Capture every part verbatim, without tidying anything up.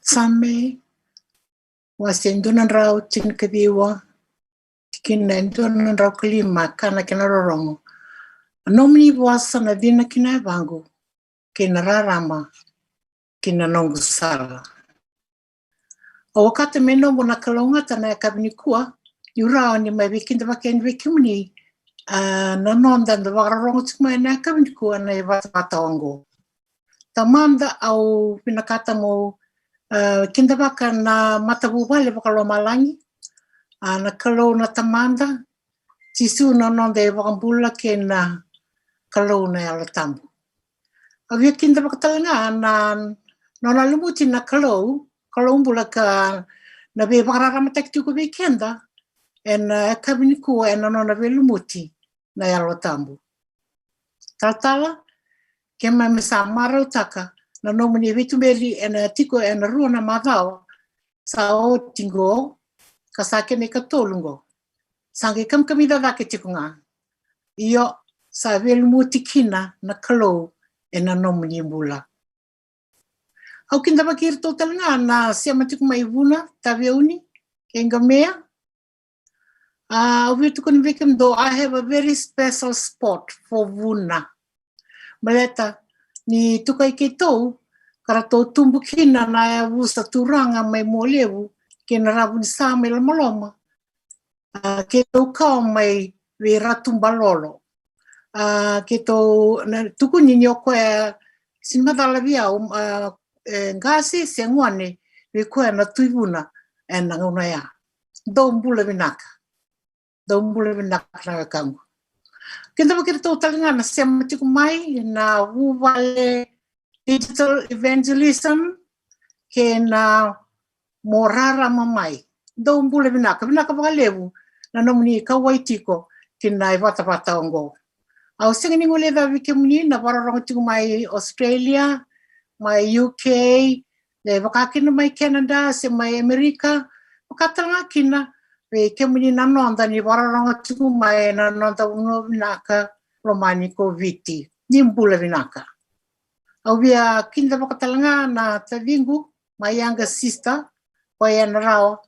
Same, wase dua na drau tinikaciwa, tikina e dua na drau ka lima, ka na kena rorogo. A nomuni vosa na cina ki na yavaqu, kei na rarama ki na noqu sala. Au okata me noqu na kalougata na yakavi nikua, niu rawa ni mai veikidavaki yani vei kemuni, a, na noda da vakarorogo tiko mai na yakavi nikua na ivatavata oqo. Tamada, au vinakata mo, a, kidavaka na matavuvale vakalomalagi, a, na Kalou na Tamada, Jisu na noda iVakabula kei na Kalou na Yalo Tabu. Au via kidavaka tale ga na nona lumuti na Kalou, Kalou bula ka na veivakararamataki tiko vei keda ena yakavi nikua ena nona veilumuti na Yalo Tabu. Talatala, keimami sa marautaka na nomuni veituberi ena tiko ena rua na macawa sa oti qo, ka sa kena ikatolu qo. Sa qai kamikamica cake tiko ga. Io, sa veilumuti kina na Kalou ena nomuni bula. Au kidavaki iratou tale ga na sema tiko mai Vuna, Taveuni kei Qamea. A, au via tukuna vei kemudou, I have a very special spot for Vuna. Baleta ni tukai keitou ka ratou tubu kina na yavusa turaga mai Mualevu kei na Ravunisa mai Lomaloma. A, keitou kawa mai vei Ratu Balolo. A, keitou na tukuni ni o koya, sini macala vei au, a, e qase se gone vei koya na Tui Vuna ena gauna ya. Dou bula vinaka. Dou bula vinaka na wekaqu. Kidavaki iratou tale ga na sema tiko mai na Vuvale Digital Evangelism kei na Mo Rarama Mai. Dou bula vinaka, vinaka vakalevu na nomuni kauwai tiko ki na ivatavata oqo. Au sega ni guilecavi kemuni na vakarorogo tiko mai Australia, mai U K, e vaka kina mai Canada se mai Amerika, vaka tale ga kina vei kemuni na noda ni vakarorogo tiko mai na noda vanua vinaka lomani ko Viti. Ni bula vinaka. Au via kidavaka tale ga na taciqu, my younger sister, koya na rawa.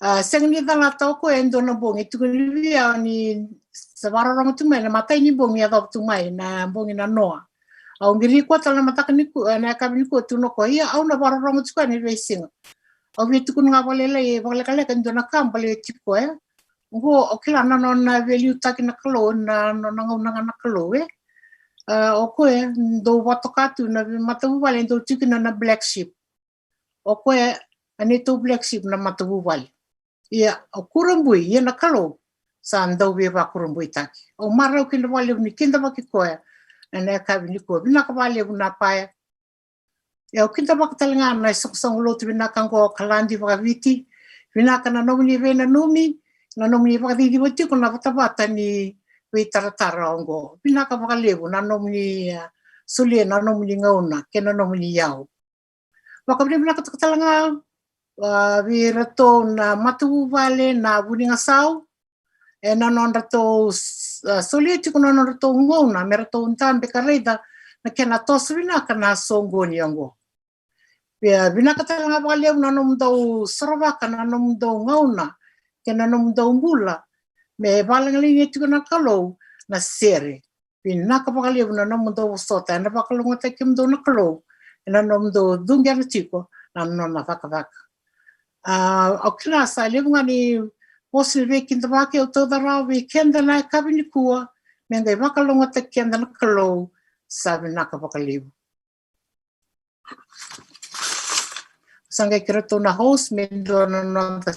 A, sega ni calata o koya e dua na bogi, tukuni vei au ni sa vakarorogo tu mai na imatai ni bogi e yacova tu mai na bogi na noa. Au qiri koya tale na mataka nikua, na yakavi nikua, tukuna o koya, ia au na vakarorogo tiko yani veisiga. Au via tukuna ga vakalailai, vakalekaleka e dua na ka baleti koya. Oqo, o kila na nona veiliutaki na Kalou, na nona gauna ga na Kalou, e. A, o koya dou vakatoka tu na matavuvale dou tiko kina na black sheep. O koya a neitou black sheep na matavuvale. Ia, o kurabui, ia na Kalou sa dau veivakurabuitaki. Au marau kina vakalevu ni kidavaki koya ena yakavi nikua. Vinaka vakalevu na paya. Ia, au kidavaka tale ga na isoqosoqo lotu vinaka oqo, Kaladi Vakaviti. Vinaka na nomuni veinanumi, na nomuni vakaciciva tiko na vatavata ni veitaratara oqo. Vinaka vakalevu na nomuni, a, solia na nomuni gauna kei na nomuni iyau. Vakavinavinakataka tale ga, a, vei iratou na matavuvale na Vunigasau, ena nodratou s-, a, solia tiko na nodratou gauna me ratou dabe ka raica na kena toso vinaka na soqoni oqo. Ia, vinaka tale ga vakalevu na nomudou sorovaka na nomudou gauna kei na nomudou bula me vakalagilagi tiko na Kalou na sere. Vinaka vakalevu na nomudou vosota, ena vakalougatataki kemudou na Kalou ena nomudou cuqena tiko na nona cakacaka. A, au kila sa levu ga ni vosa ni veikidavaki au tauca rawa vei keda na yakavi nikua, me qai vakalougatataki keda na Kalou. Sa vinaka vakalevu. Sa qai kerea tu na host me dua na noda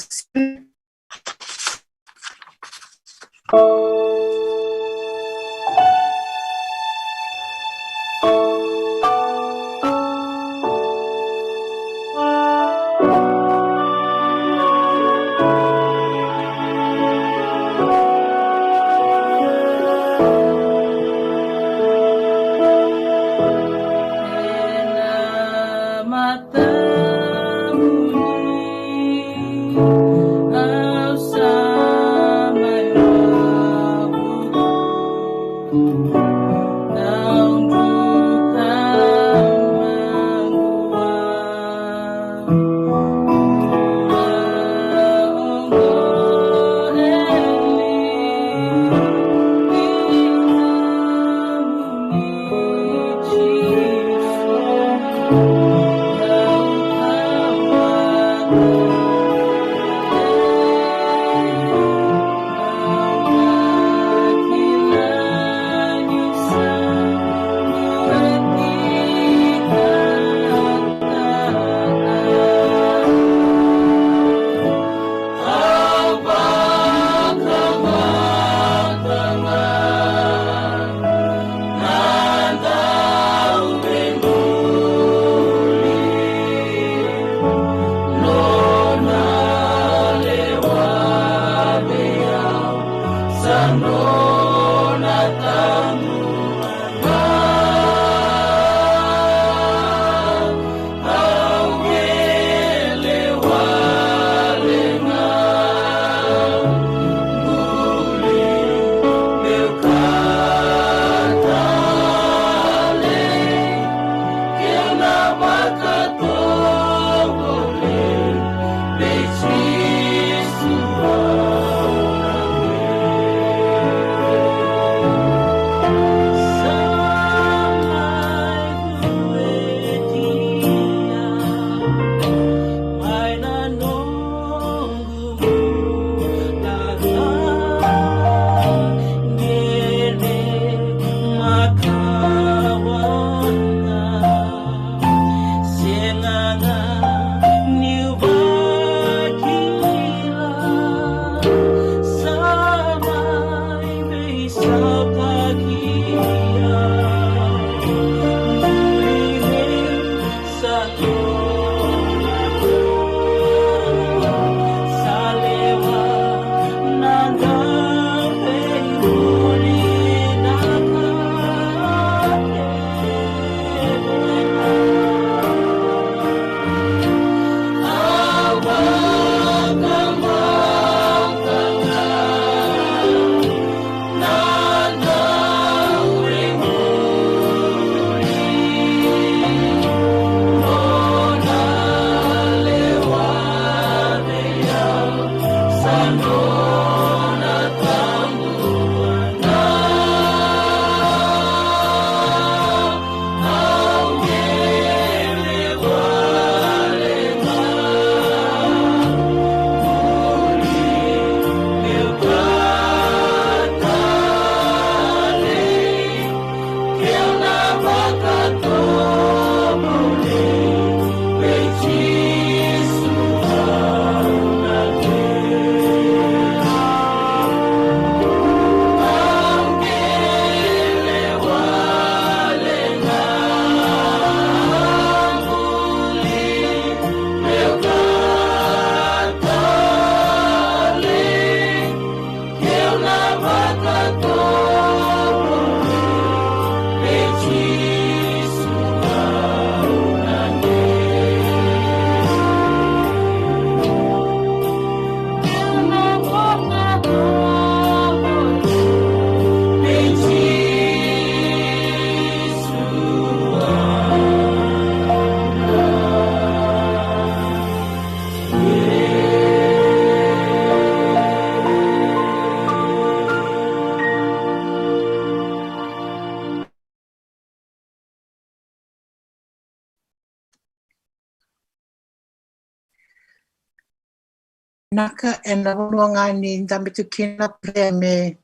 Vinaka, ena vanua ga ni dabe tu kina, pray me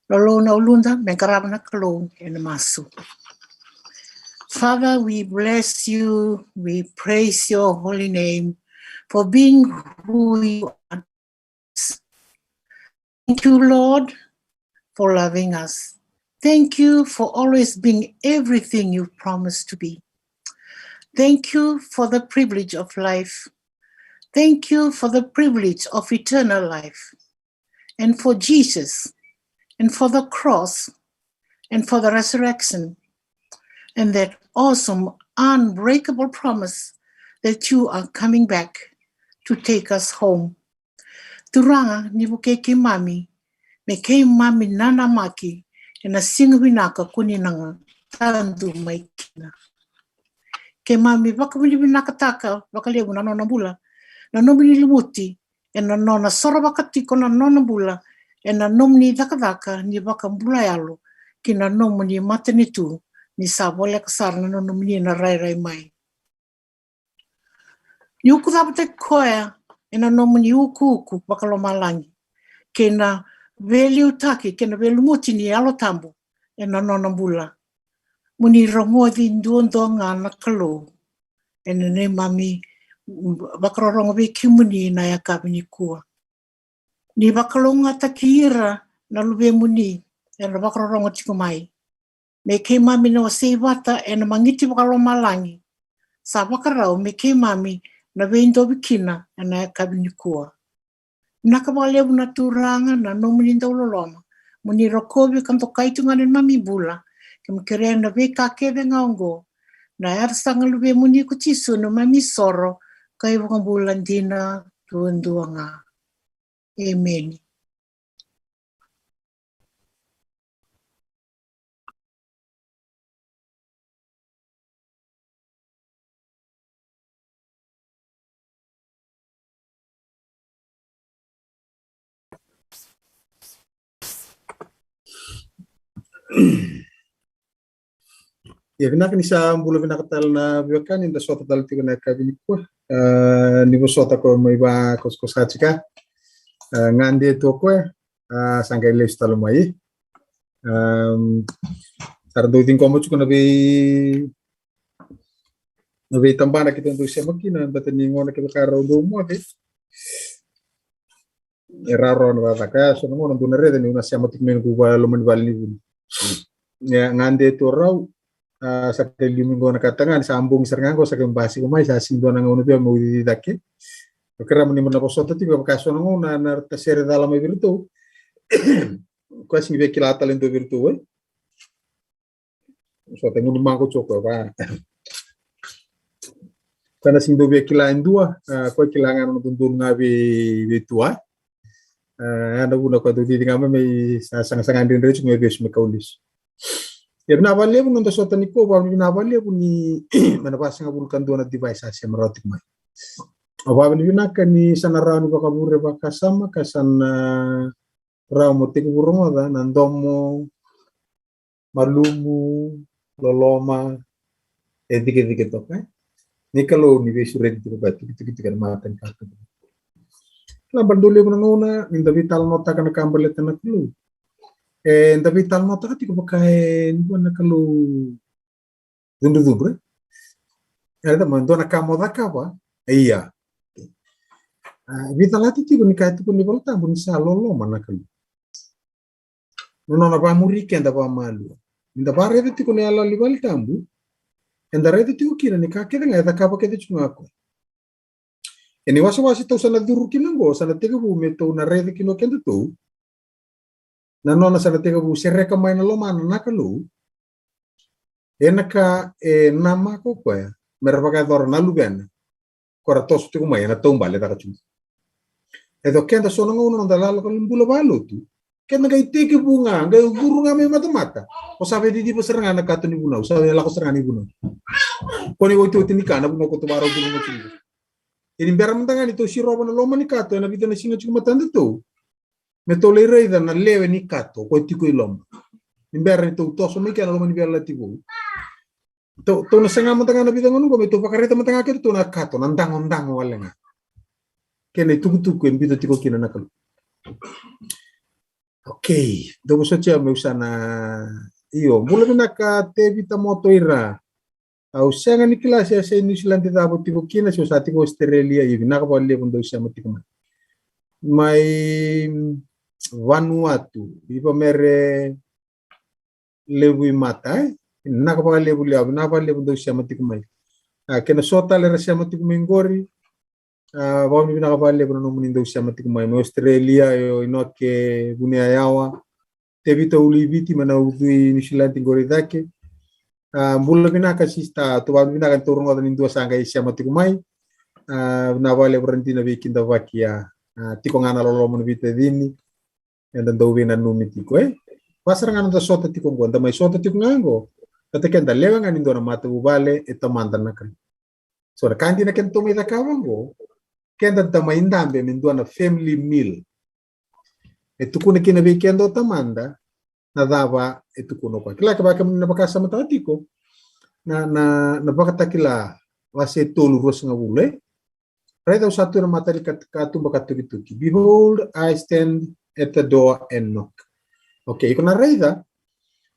lolou na uluda, me qarava na Kalou ena masu. Father, we bless you, we praise your holy name for being who you are. Thank you, Lord, for loving us. Thank you for always being everything you promised to be. Thank you for the privilege of life. Thank you for the privilege of eternal life, and for Jesus, and for the cross, and for the resurrection, and that awesome, unbreakable promise that you are coming back to take us home. Turaga, ni vukei keimami, me keimami nanamaki ena siga vinaka ko ni na tadu mai kina. Keimami vakavinavinakataka vakalevu na nona bula na nomuni lumuti, ena nona sorovaka tiko na nona bula ena nomuni cakacaka ni vakabula yalo ki na nomuni matanitu, ni sa voleka sara na nomuni na rairai mai. Ni ukucavataki koya ena nomuni ukuuku vakalomalagi, kei na veiliutaki kei na veilumuti ni Yalo Tabu ena nona bula. Mo ni rogoci duadua ga na Kalou ena neimami vakarorogo vei kemuni na yakavi nikua. Ni vakalougatataki ira na luvemuni era vakarorogo tiko mai. Me keimami na wasei vata ena magiti vakalomalagi sa vakarau me keimami na veidovi kina ena yakavi nikua. Vinaka vakalevu na Turaga na nomuni dauloloma, Mo ni rokovi ka dokai tu ga na neimami bula, keimami kerea na veika kece ga oqo ena yaca saka ni Luvemuni ko Jisu, neimami isoro ka iVakabula dina duadua ga. Emeni. Ia, vinaka, ni sa bula vinaka tale na veiwekani, da sota tale tiko na yakavi nikua. Ah, ni vosota ko mai vakosokoso tiko. Ah, gade tu o koya. Ah, sa qai lesu tale mai. Am, sa ra dau ciqoma tiko na vei, na veitabana keitou dau sema kina, baleta ni gauna kevaka rau dau moce, e rawarawa na cakacaka. Ia, so na gauna dou na raica niu na sema tiko mai noqu vale, loma ni vale ni vuli. Ia, gade tu o rau. Ah, sa qai liu mai qo na katagane, sa bogi sara ga qo, sa qai basika mai, sa sega ni dua na gauna vei au meu cici cake. Au kerea mo ni na vosota tiko, kevaka so na gauna na, na rauta sere cala mai vei iratou. Koya sega ni via kila tale e dua vei iratou, e? Sota gunu maqo tiko koya, va. Koya na sega ni dau via kila e dua, ah, koya kila ga na nona dodonu ga vei, vei tua. Ah, ya na vuna koya dau cici ga mai, me sa sagasaga dredre tiko me vesu me kau lesu. Ia, vinaka vakalevu na noda sota nikua, vakavinavinaka vakalevu ni mai na vasagavulu ka dua na divai sa sema rawa tiko mai. Au vakavinavinaka ni sa na rawa ni vakavure vakasama, ka sa na rawa mo tekivu rogoca na domo malumu, loloma, e cikecike toka, e? Ni Kalou ni veisureti tiko, ka tukituki tiko ena mata ni ka tukuna. Kila, baleta dau levu na gauna ni da veitalanoataka na ka baleta na Kalou, e, da veitalanoataka tiko vaka e dua na Kalou cudrucudru, e? E raica mai dua na ka mo cakava, e, ia. Ah, veicalati tiko ni ka e tukuna na iVolatabu ni sa loloma na Kalou. Na nona vamuri keda vamalua. Ni da varaica tiko na iyaloyalo ni valetabu, eda raica tiko kina ni ka kece ga e cakava kece tiko ga o koya. Ena iwasewase tou sa na curu kina oqo, sa na tekivu me tou na raica kina o kedatou na nona sa na tekivu sereka mai na lomana na Kalou ena ka e namaka o koya me ra vakayacora na luvena, ko ra toso tiko mai ena taubale e caka tiko. E so keda so na gauna noda lako bula vakalotu, keda qai tekivu ga, qai curu ga mai matamata, ko sa via ciciva sara ga na kato ni vunau, sa via lako sara ga na ivunau. Ko na iotioti ni ka, na vunau ko tou vakarau tiko ga tiko. Ia ni bera mada ga ni tou sirova na loma ni kato ena vica na siga tiko matadatou, me tou lai raica na lewe ni kato ko e tiko i loma. Ni bera ni tou toso mai kea na loma ni veiyalayalati vou, tou, tou na saga mada ga na vica gauna oqo me tou vakaraica mada ga keitou na kato, na dagodago wale ga. Kei na itukutuku e biuta tiko kina na Kalou. Okei, dou vosoti au meu sa na, io, bula vinaka Tevita Motoira. Au sega ni kila se, se Niusiladi cava o tiko kina, se o sa tiko Ositerelia. Ia, vinaka vakalevu dou sema tiko mai. Mai Vanuatu, Ivamere Levu i Mata, e? Vinaka vakalevu Liau, vinaka vakalevu dou sema tiko mai. A, kei na so tale era sema tiko mai qori, a, vakavinavinaka vakalevu na nomuni dou sema tiko mai. Mai Ositerelia, io, Inoke Vuniyayawa, Tevita Uluiviti mai na ucu i Niusiladi qori cake. A, bula vinaka sista, tou vakavinavinaka ni tou rogoca ni dua sa qai sema tiko mai. A, vinaka vakalevu Radina veikidavaki, a, a, tiko ga na loloma na veitacini. Eda dau veinanumi tiko, e? Vaka sara ga na noda sota tiko oqo, da mai sota tiko ga oqo, baleta keda lewe ga ni dua na matavuvale, e Tamada na Kalou. So na ka dina keda tou mai cakava oqo, keda da mai dabe me dua na family meal. E tukuna kina vei keda o Tamada na cava e tukuna o koya. Kila, kevaka kemuni na vakasamataka tiko na, na, na Vakatakila wase tolu, ruasagavulu, e? Raica, au sa tu ena mata ni kat-, katuba ka tukituki. Behold, I stand at the door and knock. Okei, iko na raica,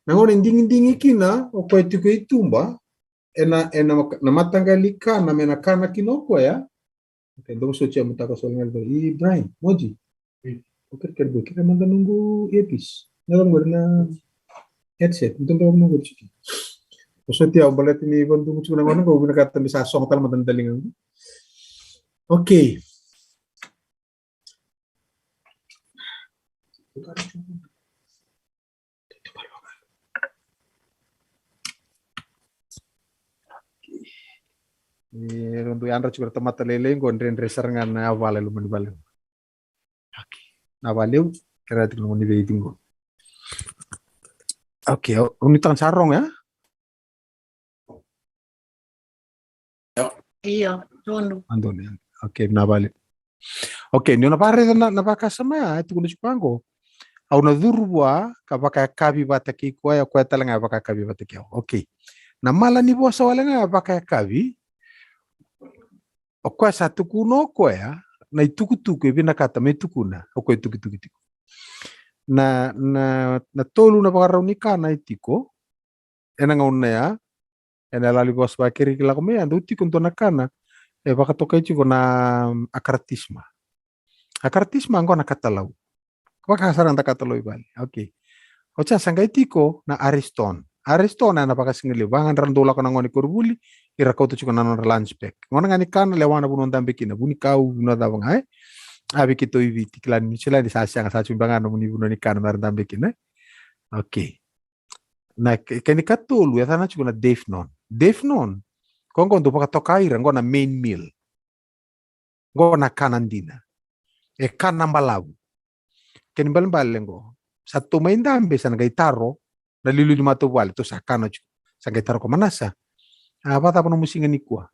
na gauna e digidigi kina o koya tiko i tuba, ena, ena mak-, na mataqali kana me na kana kina o koya. Okei, dou vosoti au, mataka solo ga. I Brian, Moji. Io. Okei, kere boy, kere mada noqu earpiece. Na cava qori na headset, dou dau noqu earpiece. Vosoti au baleta ni vadugu tiko na gauna qo, au vinakata me sa sogo tale mada na daliga qo. Okei. E, rau dau yadra tiko na tamata lailai qo, dredre sara ga na yavala e loma ni vale. Okay. Na vale, kerea tiko na moni vei tiko. Okay, o, o ni tanga sa rogo, ya? Io, donu. Andoni. Okay, na vale. Okay, ni na vakaraica na, na vakasama ya, e tukuna tiko qo. Au na curu vua, ka vakayakavi vata kei koya, koya tale ga vakayakavi vata kei au. Okay. Na mala ni vosa wale ga vakayakavi, o koya sa tukuna o koya, na itukutuku e vinakata me tukuna, o koya e tukituki tiko. Na, na, na tolu na vakarau ni kana e tiko, ena gauna ya, ena yala ni vosa vakereki lako mai, a dau tiko dua na kana, e vakatokai tiko na, um, akaratisma. Akaratisma qo na katalau. Vaka sara da katalau i vale. Okay. Oti ya sa qai tiko na ariston. Ariston ena vakasigalevu. Vagadra dau lako na gone koronivuli, ira kauta tiko na nodra lunch pack. Gona ga ni kana, lewa na vanua dabe kina. Vunikau, vanua cava ga, e? A vei keitou i Viti, kila ni Niusiladi sa sega, sa tiko beka ga na nomuni vanua ni kana mera dabe kina, e? Okay. Na ke-, kena ikatolu, e yacana tiko na deifnon. Deifnon, qo qo dau vakatoka ira, qo na main meal. Qo na kana dina. E kana balavu. Kena ibalebale qo, sa tou mai dabe, sa na qai taro na liuliu ni matavuvale, tou sa kana tiko. Sa qai taro ko Manasa. A, vakacava nomu siga nikua?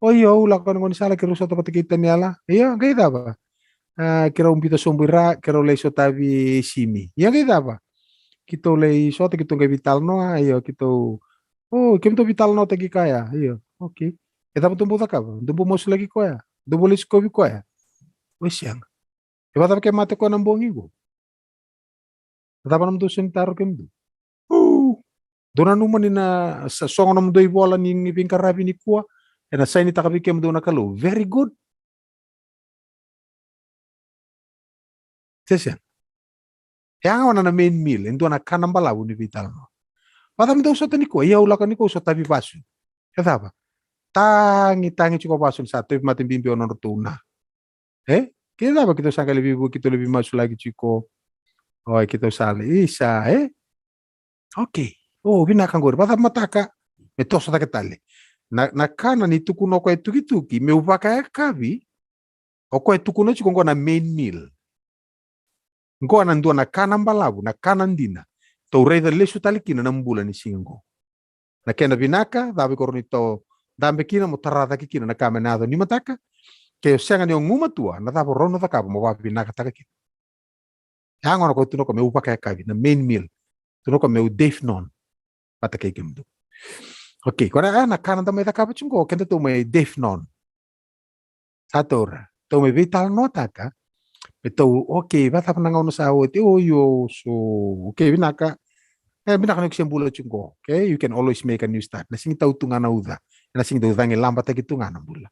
O io, au lako yani gaunisala, keirau sota vata kei Taniela. Io, qai cava? A, keirau biuta sobu i ra, keirau lai sotavi simi. Io, qai cava? Keitou lai sota, keitou qai veitalanoa, io, keitou. O, kemudou veitalanoataki kaya, io, okay. E cava dou bau cakava? Dou bau masulaki koya? Dou bau lai sikovi koya? O, e sega. E vakacava ke mate koya na bogi qo? Cava nomudou sau ni taro kemudou? Dou nanuma ni na sa-, sogo nomudou ivola ni, ni veiqaravi nikua, ena sainitaka vei kemudou na Kalou. Very good. Se sega. E a gauna na main meal, e dua na kana balavu ni veitalanoa. Vakacava dou sota nikua? Ia au lako nikua, au sotavi vasu. E cava? Tagi, tagi tiko vasu ni sa tauvimate bibi o nodratou na. E? Keitou cava, keitou sa qai lai veivuke, keitou lai veimasulaki tiko. Oi, keitou sa lai, isa, e? Okay. O, vinaka qori, vakacava mataka? Me toso cake tale. Na, na kana ni tukuna o koya e tukituki, meu vakayakavi, o koya e tukuna tiko qo na main meal. Qo na dua na kana balavu, na kana dina. Tou raica lesu tale kina na bula ni siga qo. Na kena vinaka, cava iko rawa ni tou dabe kina mo tara cake kina na ka me na yaco ni mataka. Ke o sega ni o gumatua, na cava o rawa ni cakava mo vakavinakataka kina. Ya gona ko tukuna ko meu vakayakavi, na main meal. Tukuna ko meu deifnon vata kei kemudou. Okay, ko na, a, na kana da mai cakava tiko qo, kedatou mai deifnon. Sa taura. Tou mai veitalanoataka. Me tou, okay, vakacava na gauna sa oti? O, io, so, okay, vinaka. E, vinaka ni ko se bula tiko qo. Okay, you can always make a new start. Na sega ni tau tu ga na uca. Na sega ni dau cagi labataki tu ga na bula.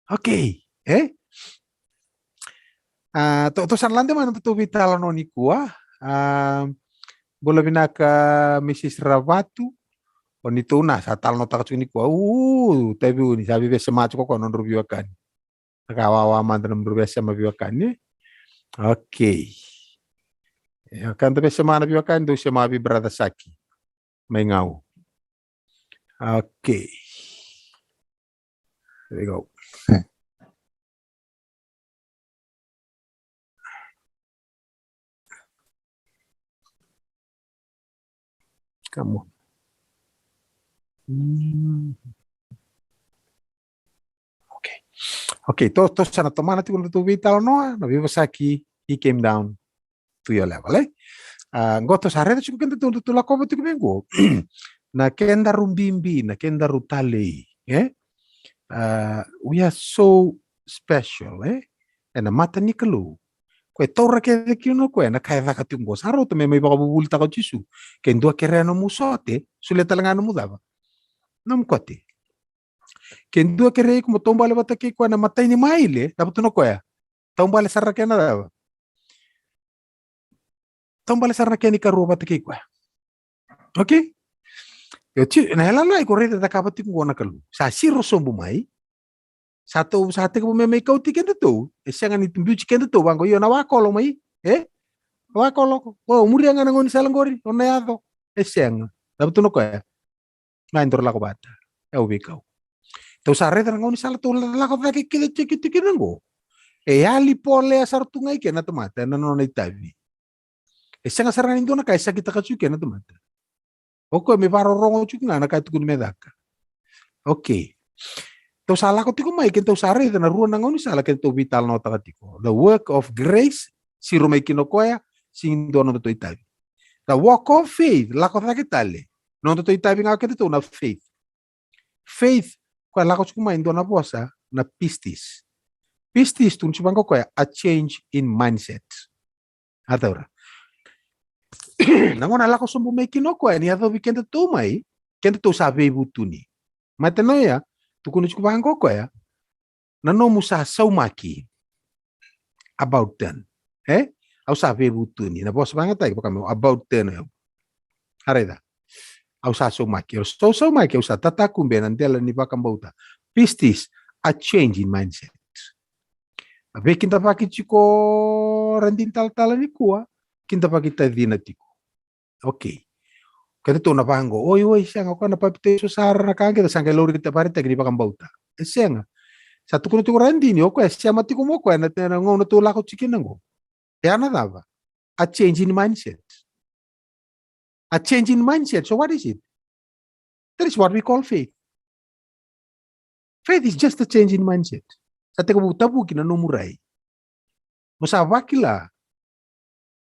Okay, e? A, tou, tou sa na lade mai na tou veitalanoa nikua. A, bula vinaka, Mrs Ravatu. O ni tou na sa talanoataka tiko nikua. U, tavi u ni sa vivesema tiko ko nodrau veiwekani. Ka wawa mada na nodrau vevesema veiwekani. Okay. E, ka da vesema na veiwekani, dou sema vei brother Saki. Mai Gau. Okay. There we go. Come on. Mm. Okay. Okay, tou, tou sa na tomana tiko na tou veitalanoa, na veivosaki, he came down to your level, e? A, qo tou sa raica tiko kedatou, tou lakova tiko vei qo. Na kedaru bibi, na kedaru talei, e? A, we are so special, e? Ena mata ni Kalou. Ko e taura kece kina o koya na ka e caka tiko qo. Sa rauta me mai vakavuvulitaka o Jisu. Ke dua kerea nomu sote, solia tale ga nomu cava? Nomu kote. Ke dua kerei iko mo taubale vata kei koya na imatai ni maile, cava tukuna o koya? Taubale sara na kena cava? Taubale sara na kena ikarua vata kei koya. Okay? Io, ti, na yalayala iko raica e cakava tiko qo na Kalou. Sa siro sobu mai. Sa tou, sa tekivu me mai kauti kedatou. E sega ni biuti kedatou vaqo, io, na wakolo mai. E? Wakolo. O, muria ga na gaunisala qori, o na yaco. E sega. Cava tukuna o koya? Ga e dou lako vata. E au veikau. Tou sa raica na gaunisala tou la- lako cake kece tiko tiko kina qo. E yali polea sara tu ga i ke na tamata ena nona itavi. E sega sara ga ni dua na ka e sakitaka tiko ke na tamata. O koya me vakarorogo tiko ga na ka e tukuni me caka. Okay. Tou sa lako tiko mai ke tou sa raica na rua na gaunisala ke tou veitalanoataka tiko. The work of grace, siro mai kina o koya, sega ni dua na nodatou itavi. The walk of faith, lako cake tale. Nodatou itavi ga o kedatou na faith. Faith, koya lako tiko mai dua na vosa na pistis. Pistis, tukuni tiko vaqo koya, a change in mindset. A taura. Na gauna lako sobu mai kina o koya ni yacovi kedatou mai, kedatou sa veivutuni. Matana oya, tukuni tiko vaqo koya, na nomu sa saumaki. About turn. E? Au sa veivutuni. Na vosa vagataki vaka meu about turn o yau. A raica. Au sa saumaki. Au sa saumaki, au sa tatakube ena dela ni vakabauta. Pistis, a change in mindset. A veikidavaki tiko radini talatala nikua, kidavaki tacina tiko. Okay. Kedatou na vaqo, oi, oi, sega, o koya na papitaiso sara na ka qe, sa qai laurai, vakaraitaki ni vakabauta. E sega. Sa tukuna tiko radini, o koya e sema tiko mai o koya na, na gauna tou lako tiko kina qo. E a na cava? A change in mindset. A change in mindset. So what is it? That is what we call faith. Faith is just a change in mindset. Sa tekivu tavuki na nomu rai. Mo sa vakila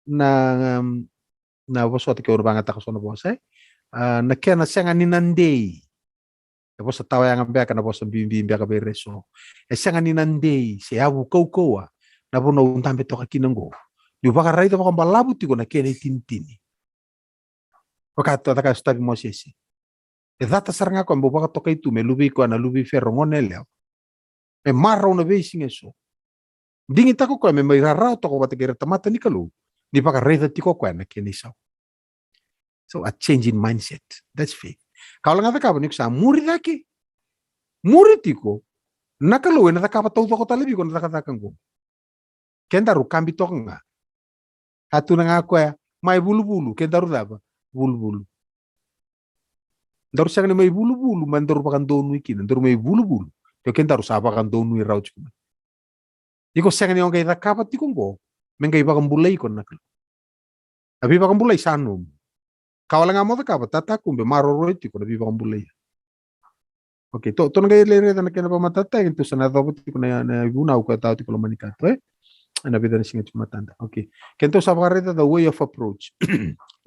na, um, na vosota ke o na vagataka so na vosa, e? A, na kena sega ni na dei. E vosa tawa yaga beka na vosa bibi beka vei ira eso. E sega ni na dei se yavu kaukauwa na vanua au dabe toka kina qo. Niu vakaraica vakabalavu tiko na kena itinitini. Vaka tu a caka e sotavi Mosese. E cata sara ga koya mo vakatokai tu me luvei koya na luvei Fero gone yalewa. Me marau na veisiga eso. Digitaka koya me mai rarawa toka vata kei ira tamata ni Kalou. Ni vakaraica tiko koya na kena isau. So a change in mindset. That's faith. Ka wale ga cakava ni ko sa muri cake. Muri tiko. Na Kalou ena cakava taucoko tale vei iko na cakacaka qo. Kedaru kabi toka ga. A tukuna ga koya, mai vuluvulu, kedaru cava? Vuluvulu. Daru sega ni mai vuluvulu, ma daru vakadonui kina, daru mai vuluvulu. Io kedaru sa vakadonui rawa tiko mai. Iko sega ni o qai cakava tiko qo, me qai vakabulai iko na Kalou. A veivakabulai sa nomu. Ka wale ga mo cakava, tatakube, maroroi tiko na veivakabulai. Okay, tou, tou na qai lai raica na kena vakamatatataki, tou sa na yacova tiko na, na ivunau ka tau tiko loma ni kato, e? Ena vica na siga tiko matada. Okay. Kedatou sa vakaraica the way of approach.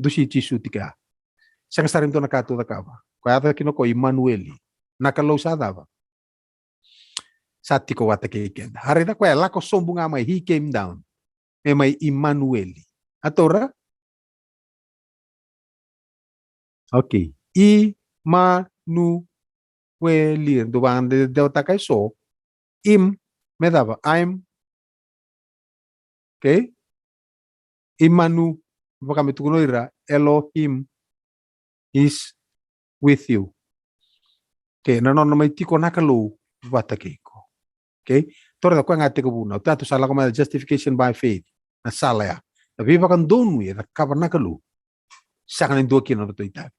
Dusi Jisu tiko ya. Sega sara ni dua na ka tou cakava. Koya yaco kina ko Imanueli. Na Kalou sa cava? Sa tiko vata kei keda. A raica koya lako sobu ga mai, he came down. Me mai Imanueli. A taura? Okay. Imanueli. Dou vakadewataka eso. Im, me cava? Im. Okay? Imanu, vaka me tukuna o ira, Elohim is with you. Okay, na nona mai tiko na Kalou vata kei iko. Okay? Tou raica koya ga tekivu na, tou sa lako mai justification by faith. Na sala ya. Na veivakadonui e cakava na Kalou. Sega ni dua kina na nodatou itavi.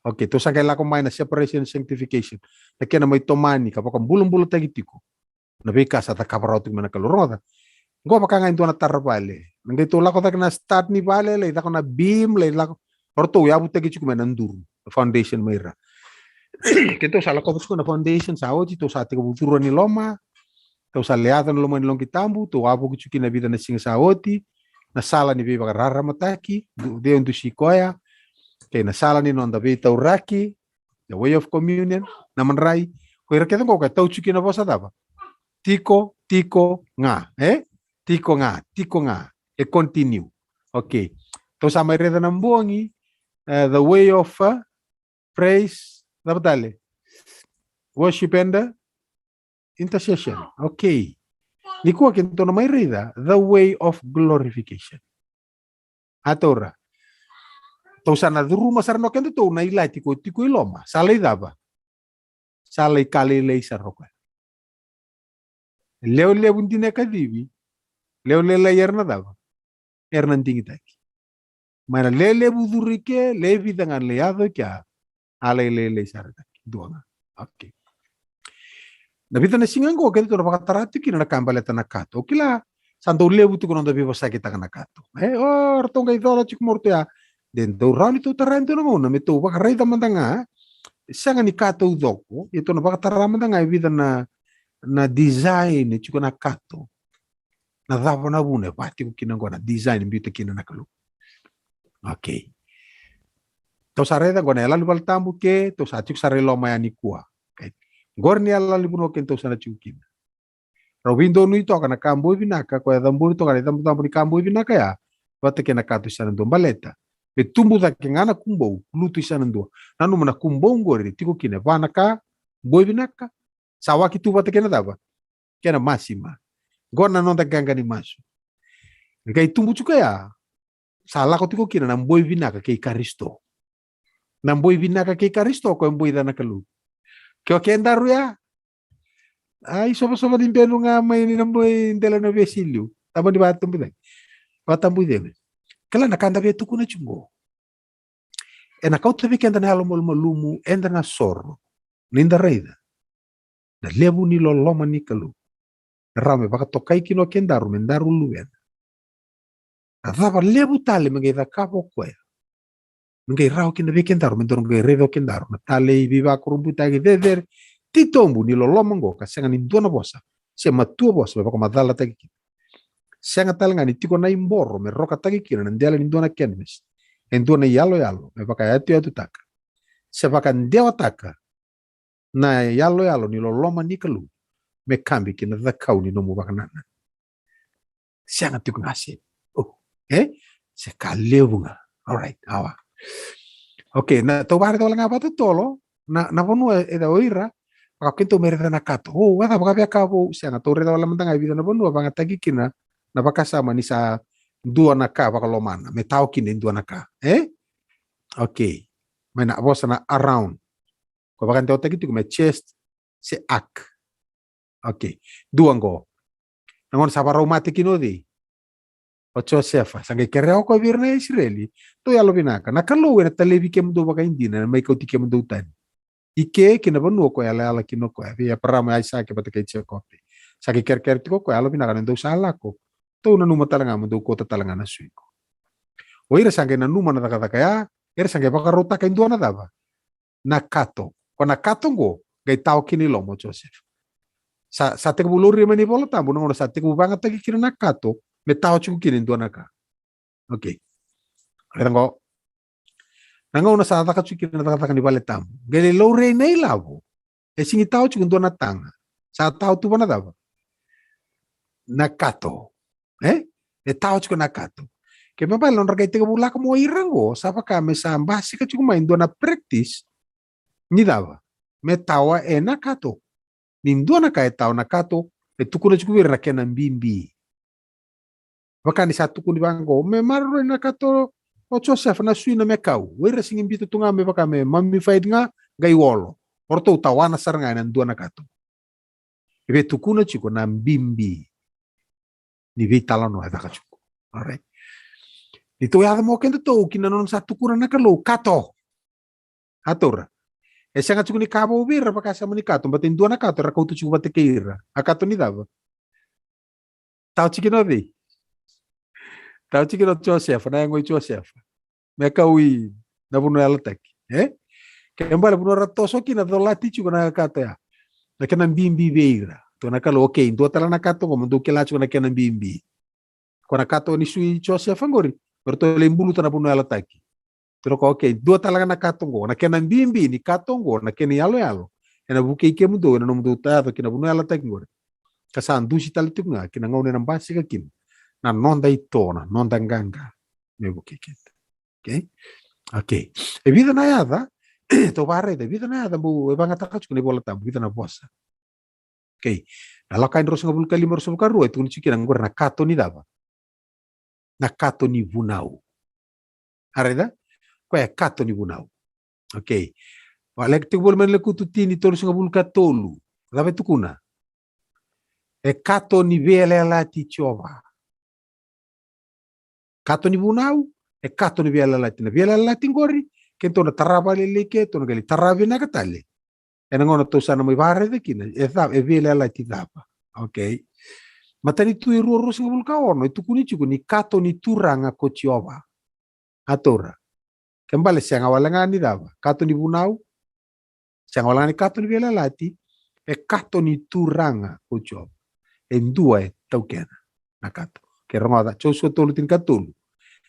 Okay, tou sa qai lako mai na separation and sanctification. Na kena mai tomani ka vakabulabulataki tiko na veika sa cakava rawa tiko mai na Kalou. Rogoca. Qo vaka ga e dua na tara vale. Na qai tou lako cake na start ni vale, lai caka na beam, lai lako. O ratou yavutaki tiko mai na duru, na foundation mai ira. Keitou sa lako tiko na foundation, sa oti, tou sa tekivu curu ni loma. Tou sa lai yaco na loma ni loqi tabu, tou wavoki tiko kina vica na siga sa oti. Na sala ni veivakararamataki, du-, deu dusi koya. Kei na sala ni noda veitauraki, the way of communion, na madrai. Ko ira kece qo ka tau tiko kina vosa cava? Tiko, tiko ga, e? Tiko ga, tiko ga. E continue. Okay. Tou sa mai raica na bogi, e, the way of, e, praise, cava tale? Worship and, e, intercession. Okay. Nikua keitou na mai raica the way of glorification. A taura. Tou sa na curuma sara na kedatou na ilati ko tiko i loma. Sa lai cava? Sa lai ka lailai sara o koya. Lewe levu dina e kacivi. Lewe lailai era na cava? Era na digitaki. Mai na lewe levu curu i ke, lewe vica ga na lai yaco i kea. A lai lailai sara taki. Dua ga. Okay. Na vica na siga qo kedatou na vakatara tiko kina na ka baleta na kato. Au kila sa dau levu tiko na noda veivosakitaka na kato. E, o ratou qai cola tiko mai ratou ya. De dau rawa ni tou tara e dua na gauna me tou vakaraica mada ga. Sega ni kato taucoko, ia tou na vakatara mada ga e vica na, na design e tiko na kato. Na cava na vuna e va tiko kina qo na design e biuta kina na Kalou. Okay. Tou sa raica qo na iyaloyalo ni valetabu ke tou sa tiko sara i loma ya nikua. Okay. Qori na iyaloyalo ni vanua kedatou sa na tiko kina. Rau veidonui toka na ka boi vinaka, koya e cabori toka na icabocabo ni ka boi vinaka ya, vata kei na kato i sana dua baleta me tubu cake ga na kubou, lutu i sana dua. Nanuma na kubou qori tiko kina e va na ka boi vinaka, sa waki tu vata kei na cava? Kei na masima. Qo na noda qaqa ni masu. Qai tubu tiko ya, sa lako tiko kina na boi vinaka kei Karisito. Na boi vinaka kei Karisito, koya e boi ca na Kalou. Ke o kedaru ya, ai, sovasova ni benu ga mai ni na boi dela na vesi liu. Taba ni vatabu cake. Vatabu cake. Kila na ka da via tukuna tiko qo. Ena kauta vei keda na yalomalumalumu, eda na soro. Ni da raica na levu ni loloma ni Kalou. Na rawa me vakatokai kina o kedaru me daru luvena. Na cava levu tale me qai cakava o koya me qai rawa kina vei kedaru me daru qai raica o kedaru na talei, veivakurabuitaki, cecere, titobu ni loloma qo ka sega ni dua na vosa se matua vosa me vakamacalataki kina. Sega tale ga ni tiko na iboro me rokataki kina na dela ni dua na canvas e dua na iyaloyalo me vakayatuyatutaka se vakadewataka na iyaloyalo ni loloma ni Kalou me kabi ki na cakau ni nomu vakanananu. Sega tiko ga se, oh, e? Se ka levu ga. Alright, awa. Okay, na tou vakaraica wale ga vakatotolo na, na vanua e ca o ira, vaka kedatou me raica na kato. Oh, vaka, vaka via ka vou, sega, tou raica wale mada ga e vica na vanua vagataki kina na vakasama ni sa dua na ka vakalomana me tawa kina e dua na ka, e? Okay. Mai na vosa na around. Ko vakadewataki tiko me chest se ark. Okay. Dua qo. Na gauna sa vakarau mate kina o cei? O Josefa. Sa qai kerea o koya vei ira na Isireli. Dou yalovinaka. Na Kalou ena talevi kemudou vakaidina, ena mai kauti kemudou tani. I ke ki na vanua ko yalayala kina o koya vei Eparama, Aisake vata kei Jekope. Sa qai kerekere tiko o koya, yalovinaka, na dou sa lako, dou nanuma tale ga mo dou kauta tale ga na sui qo. O ira sa qai nanuma na cakacaka ya, era sa qai vakarautaka e dua na cava? Na kato. Ko na kato qo qai tawa kina i loma o Josefa. Sa, sa tekivu lauria mai na iVola Tabu na gauna sa tekivu vagataki kina na kato me tawa tiko kina e dua na ka. Okay. Raica qo. Na gauna sa caka tiko kina na cakacaka ni vale tabu, qai lai laurai na ilavo, e sigi tawa tiko e dua na taga. Sa tawa tu va na cava? Na kato. E? E tawa tiko na kato. Ke me bale nodra qai tekivu lako mai o ira qo, sa vaka me sa basika tiko mai e dua na practice ni cava? Me tawa ena kato. Ni dua na ka e tawa na kato, e tukuna tiko vei ira na kena bibi. Vaka ni sa tukuni vaqo, me maroroi na kato o Josefa, na sui na mekau. O ira sigi biuta tu ga me vaka me mummified ga, qai olo. O ratou tawana sara ga ena dua na kato. E via tukuna tiko na bibi ni veitalanoa e caka tiko. Alright. Ni tou yaco mai o kedatou ki na nona sa tukuna na Kalou, kato. A taura. E sega tiko ni ka vou vei ira vakasama ni kato, baleta e dua na kato era kauta tiko vata kei ira. A kato ni cava? Tawa tiko kina o cei? Tawa tiko kina o Josefa, na yago i Josefa. Mekau i na vanua yalataki. E? Ke bale vanua ra toso kina, colati tiko na kato ya. Na kena bibi vei ira. Tukuna na Kalou, okay, dua tale na kato qo, mo dou kila tiko na kena bibi. Ko na kato ni sui Josefa qori, o ratou lai buluta na vanua yalataki. Tukuna o koya, okay, dua tale ga na kato qo, na kena bibi ni kato qo, na kena iyaloyalo. Ena vukei kemudou ena nomudou yaco ki na vanua yalataki qori. Ka sa dusi tale tiko ga ki na gauna ena basika kina na noda ito, na noda qaqa me vukei keda. Okay? Okay. E vica na yaca, tou vakaraica, e vica na yaca bau e vagataka tiko na iVola Tabu, vica na vosa. Okay. Na Lakai drau sagavulu ka lima, drau sagavulu ka rua, e tukuni tiko kina qori na kato ni cava? Na kato ni vunau. A raica? Koya e kato ni vunau. Okay. Vaka e tekivu mai na Lekutu tini, tolusagavulu ka tolu. Cava e tukuna? E kato ni veiyalayalati Jiova. Kato ni vunau, e kato ni veiyalayalati. Na veiyalayalati qori, kedatou na tara vakalailai, kedatou na qai lai tara vinaka tale. Ena gauna tou sa na mai vakaraica kina, e cava, e veiyalayalati cava? Okay. Matanitu e rua ruasagavulu ka ono, e tukuni tiko ni kato ni Turaga ko Jiova. A taura. Ke bale sega wale ga ni cava? Kato ni vunau. Sega wale ga ni kato ni veiyalayalati. E kato ni Turaga ko Jiova. E dua e taukena na kato. Ke rogoca, Josua tolu tinikatolu.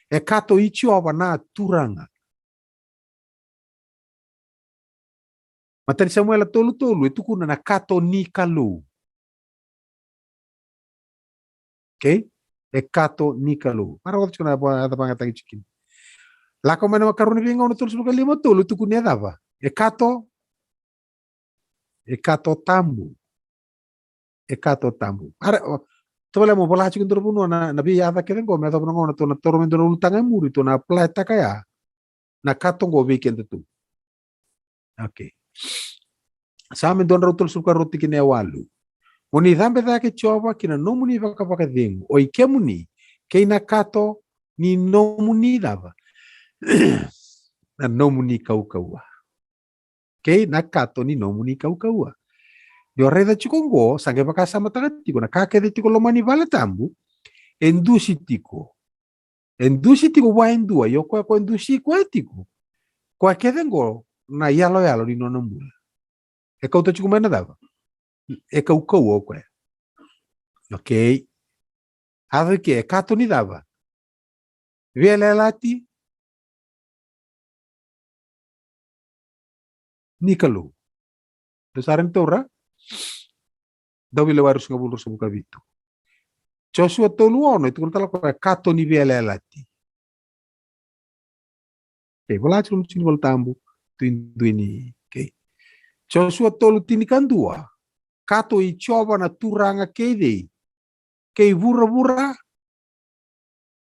E kato i Jiova na Turaga. Matai ni Samuela tolu tolu, e tukuna na kato ni Kalou. Okay? E kato ni Kalou. Mara wata tiko na yaca vagataki tiko kina. Lako mai na Karua ni Veigauna tolusagavulu ka lima tolu, e tukuni e cava? E kato. E kato tabu. E kato tabu. Ara, o, tavale mo vola tiko dua na vanua na, na veiyaca kece qo, me yacova na gauna tou na toro me dua na ulutaga e muri, tou na apply taka ya. Na kato qo vei keda tu. Okay. Same dua na drau tolusagavulu ka rua tikina e walu. Mo ni cabe cake Jiova ki na nomuni vakavakacegu, o i kemuni, kei na kato ni nomuni cava? Na nomuni kaukauwa. Kei na kato ni nomuni kaukauwa. Ni o raica tiko qo, sa qai vakasamataka tiko na ka kece tiko loma ni vale tabu, e dusi tiko. E dusi tiko vua e dua, io koya ko e dusi koya tiko. Koya kece qo na iyaloyalo ni nona bula. E kauta tiko mai na cava? E kaukauwa o koya. Okay. A cava ke, e kato ni cava? Veiyalayalati ni Kalou. Dou sa raica ni taura? Dauveilewa ruasagavulu, ruasagavulu ka vitu. Josua tolu ono, e tukuna tale o koya e kato ni veiyalayalati. Okay, vola tiko na tiki ni Vola Tabu, tu i dua ni, okay. Josua tolu tinikadua, kato i Jiova na Turaga kei cei? Kei vuravura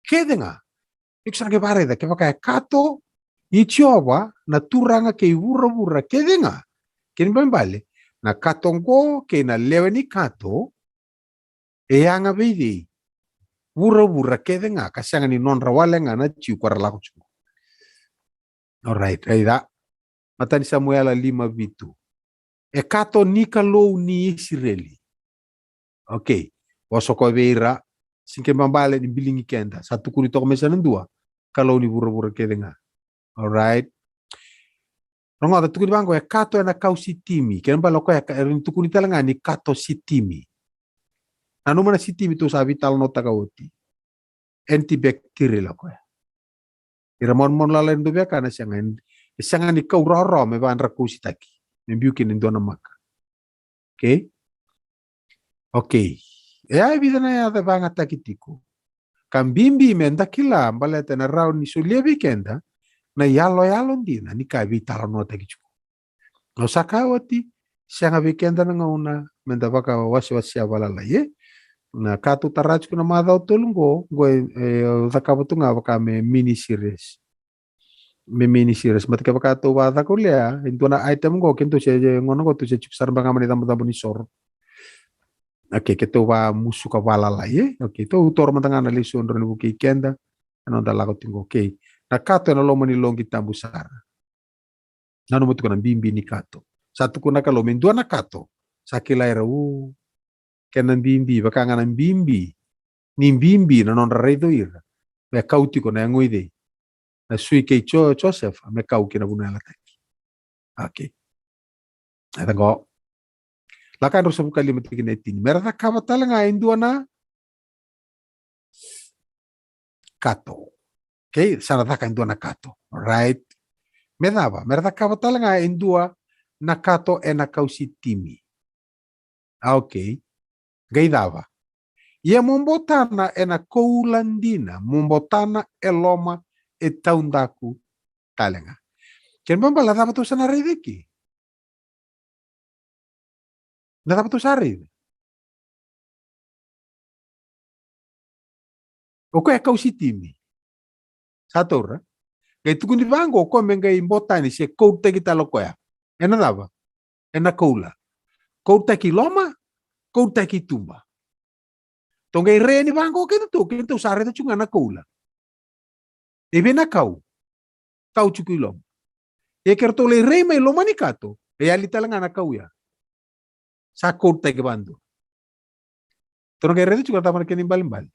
kece ga. Iko sa na qai vakaraica, kevaka e kato i Jiova na Turaga kei vuravura kece ga. Kena ibalebale, na kato qo kei na lewe ni kato, e yaga vei cei? Vuravura kece ga, ka sega ni nodra wale ga na Jiu ko ra lako tiko. Alright, raica. Matai ni Samuela lima vitu. E kato ni Kalou ni Isireli. Okay. Vosa ko vei ira, sega ni kena ibalebale ni biligi keda. Sa tukuni toka mai sa na dua. Kalou ni vuravura kece ga. Alright. Rogoca, tukuni vaqo, e kato ena kau sitimi. Kena ibalebale o koya e ka-, e tukuni tale ga ni kato sitimi. Nanuma na sitimi tou sa veitalanoataka oti. Antibacterial o koya. Ira manumanu lalai na dau veiwekani, e sega, e sega ni kau rawarawa me vaka dra kausitaki me biu kina e dua na maka. Okay? Okay. E a e vica na yaca e vagataki tiko. Ka bibi me da kila baleta ena rawa ni solia vei keda na iyaloyalo dina ni ka e veitalanoataki tiko. Au sa kaya oti, sega vei keda na gauna me da vakawasewasea valalai, e? Na ka tou tara tiko na macawa tolu qo, qo e, e, au cakava tu ga vaka me mini series. Me mini series. Mata kevaka tou vacaka ulea, e dua na item qo, keitou se, e, gauna qo tou se tiko sara beka ga mai na icabocabo ni soro. Okay, keitou vamusuka valalai, e? Okay, tou toro mada ga na lesoni drau ni vukei keda. E noda lako tiko, okay. Na kato ena loma ni loqi tabu sara. Nanuma tiko na bibi ni kato. Sa tukuna na Kalou me dua na kato. Sa kilai ira, u, kena bibi, vaka ga na bibi ni bibi na nodra raica o ira. Me kau tiko na yago i cei? Na sui kei Jo-, Josefa, me kau ki na vanua yalataki. Okay. Raica qo. Lako ruasagavulu ka lima tikina e tini. Me ra cakava tale ga e dua na kato. Okay, sa na caka e dua na kato. Alright. Me cava? Me ra cakava tale ga e dua na kato ena kau sitimi. A, okay. Qai cava? Ia mo botana ena koula dina, mo botana e loma e taudaku tale ga. Kena ibalebale, cava tou sa na raica eke? Na cava tou sa raica? O koya e kau sitimi. Sa taura. Qai tukuni vaqo o koya me qai botani se koutaki tale o koya. Ena cava? Ena koula. Koutaki loma, koutaki tuba. Tou qai rai yani vaqo keitou, keitou sa raica tiko ga na koula. E vei na kau? Kau tiko i loma. Ia ke ratou lai rai mai loma ni kato, E yali tale ga na kau ya. Sa quote-taki vakadua. Tou na qai raica tiko na cava na kena ibalebale.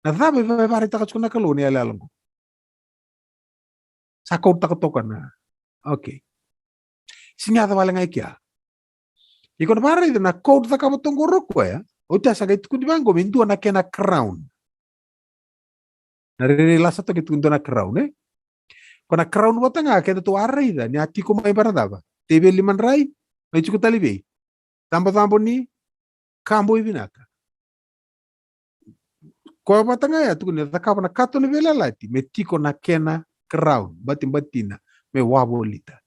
Na cava e vakaraitaka tiko na Kalou ni yalayala oqo. Sa quote-taka toka na. Okay. Sega ni yaco wale ga i kea. Iko na vakaraica na quote cakava toqo o koya. Oti a sa qai tukuni vaqo me dua na kena crown. Na rairai lasa toka e tukuni dua na crown, e? Ko na crown vata ga keda tou a raica ni a tiko mai vei na cava? Teveli madrai, mai tiko tale vei? Cabocabo ni ka boi vinaka. Koya vata ga ya tukuni e cakava na kato ni veiyalayalati me tiko na kena crown, batibatina, me wavolita.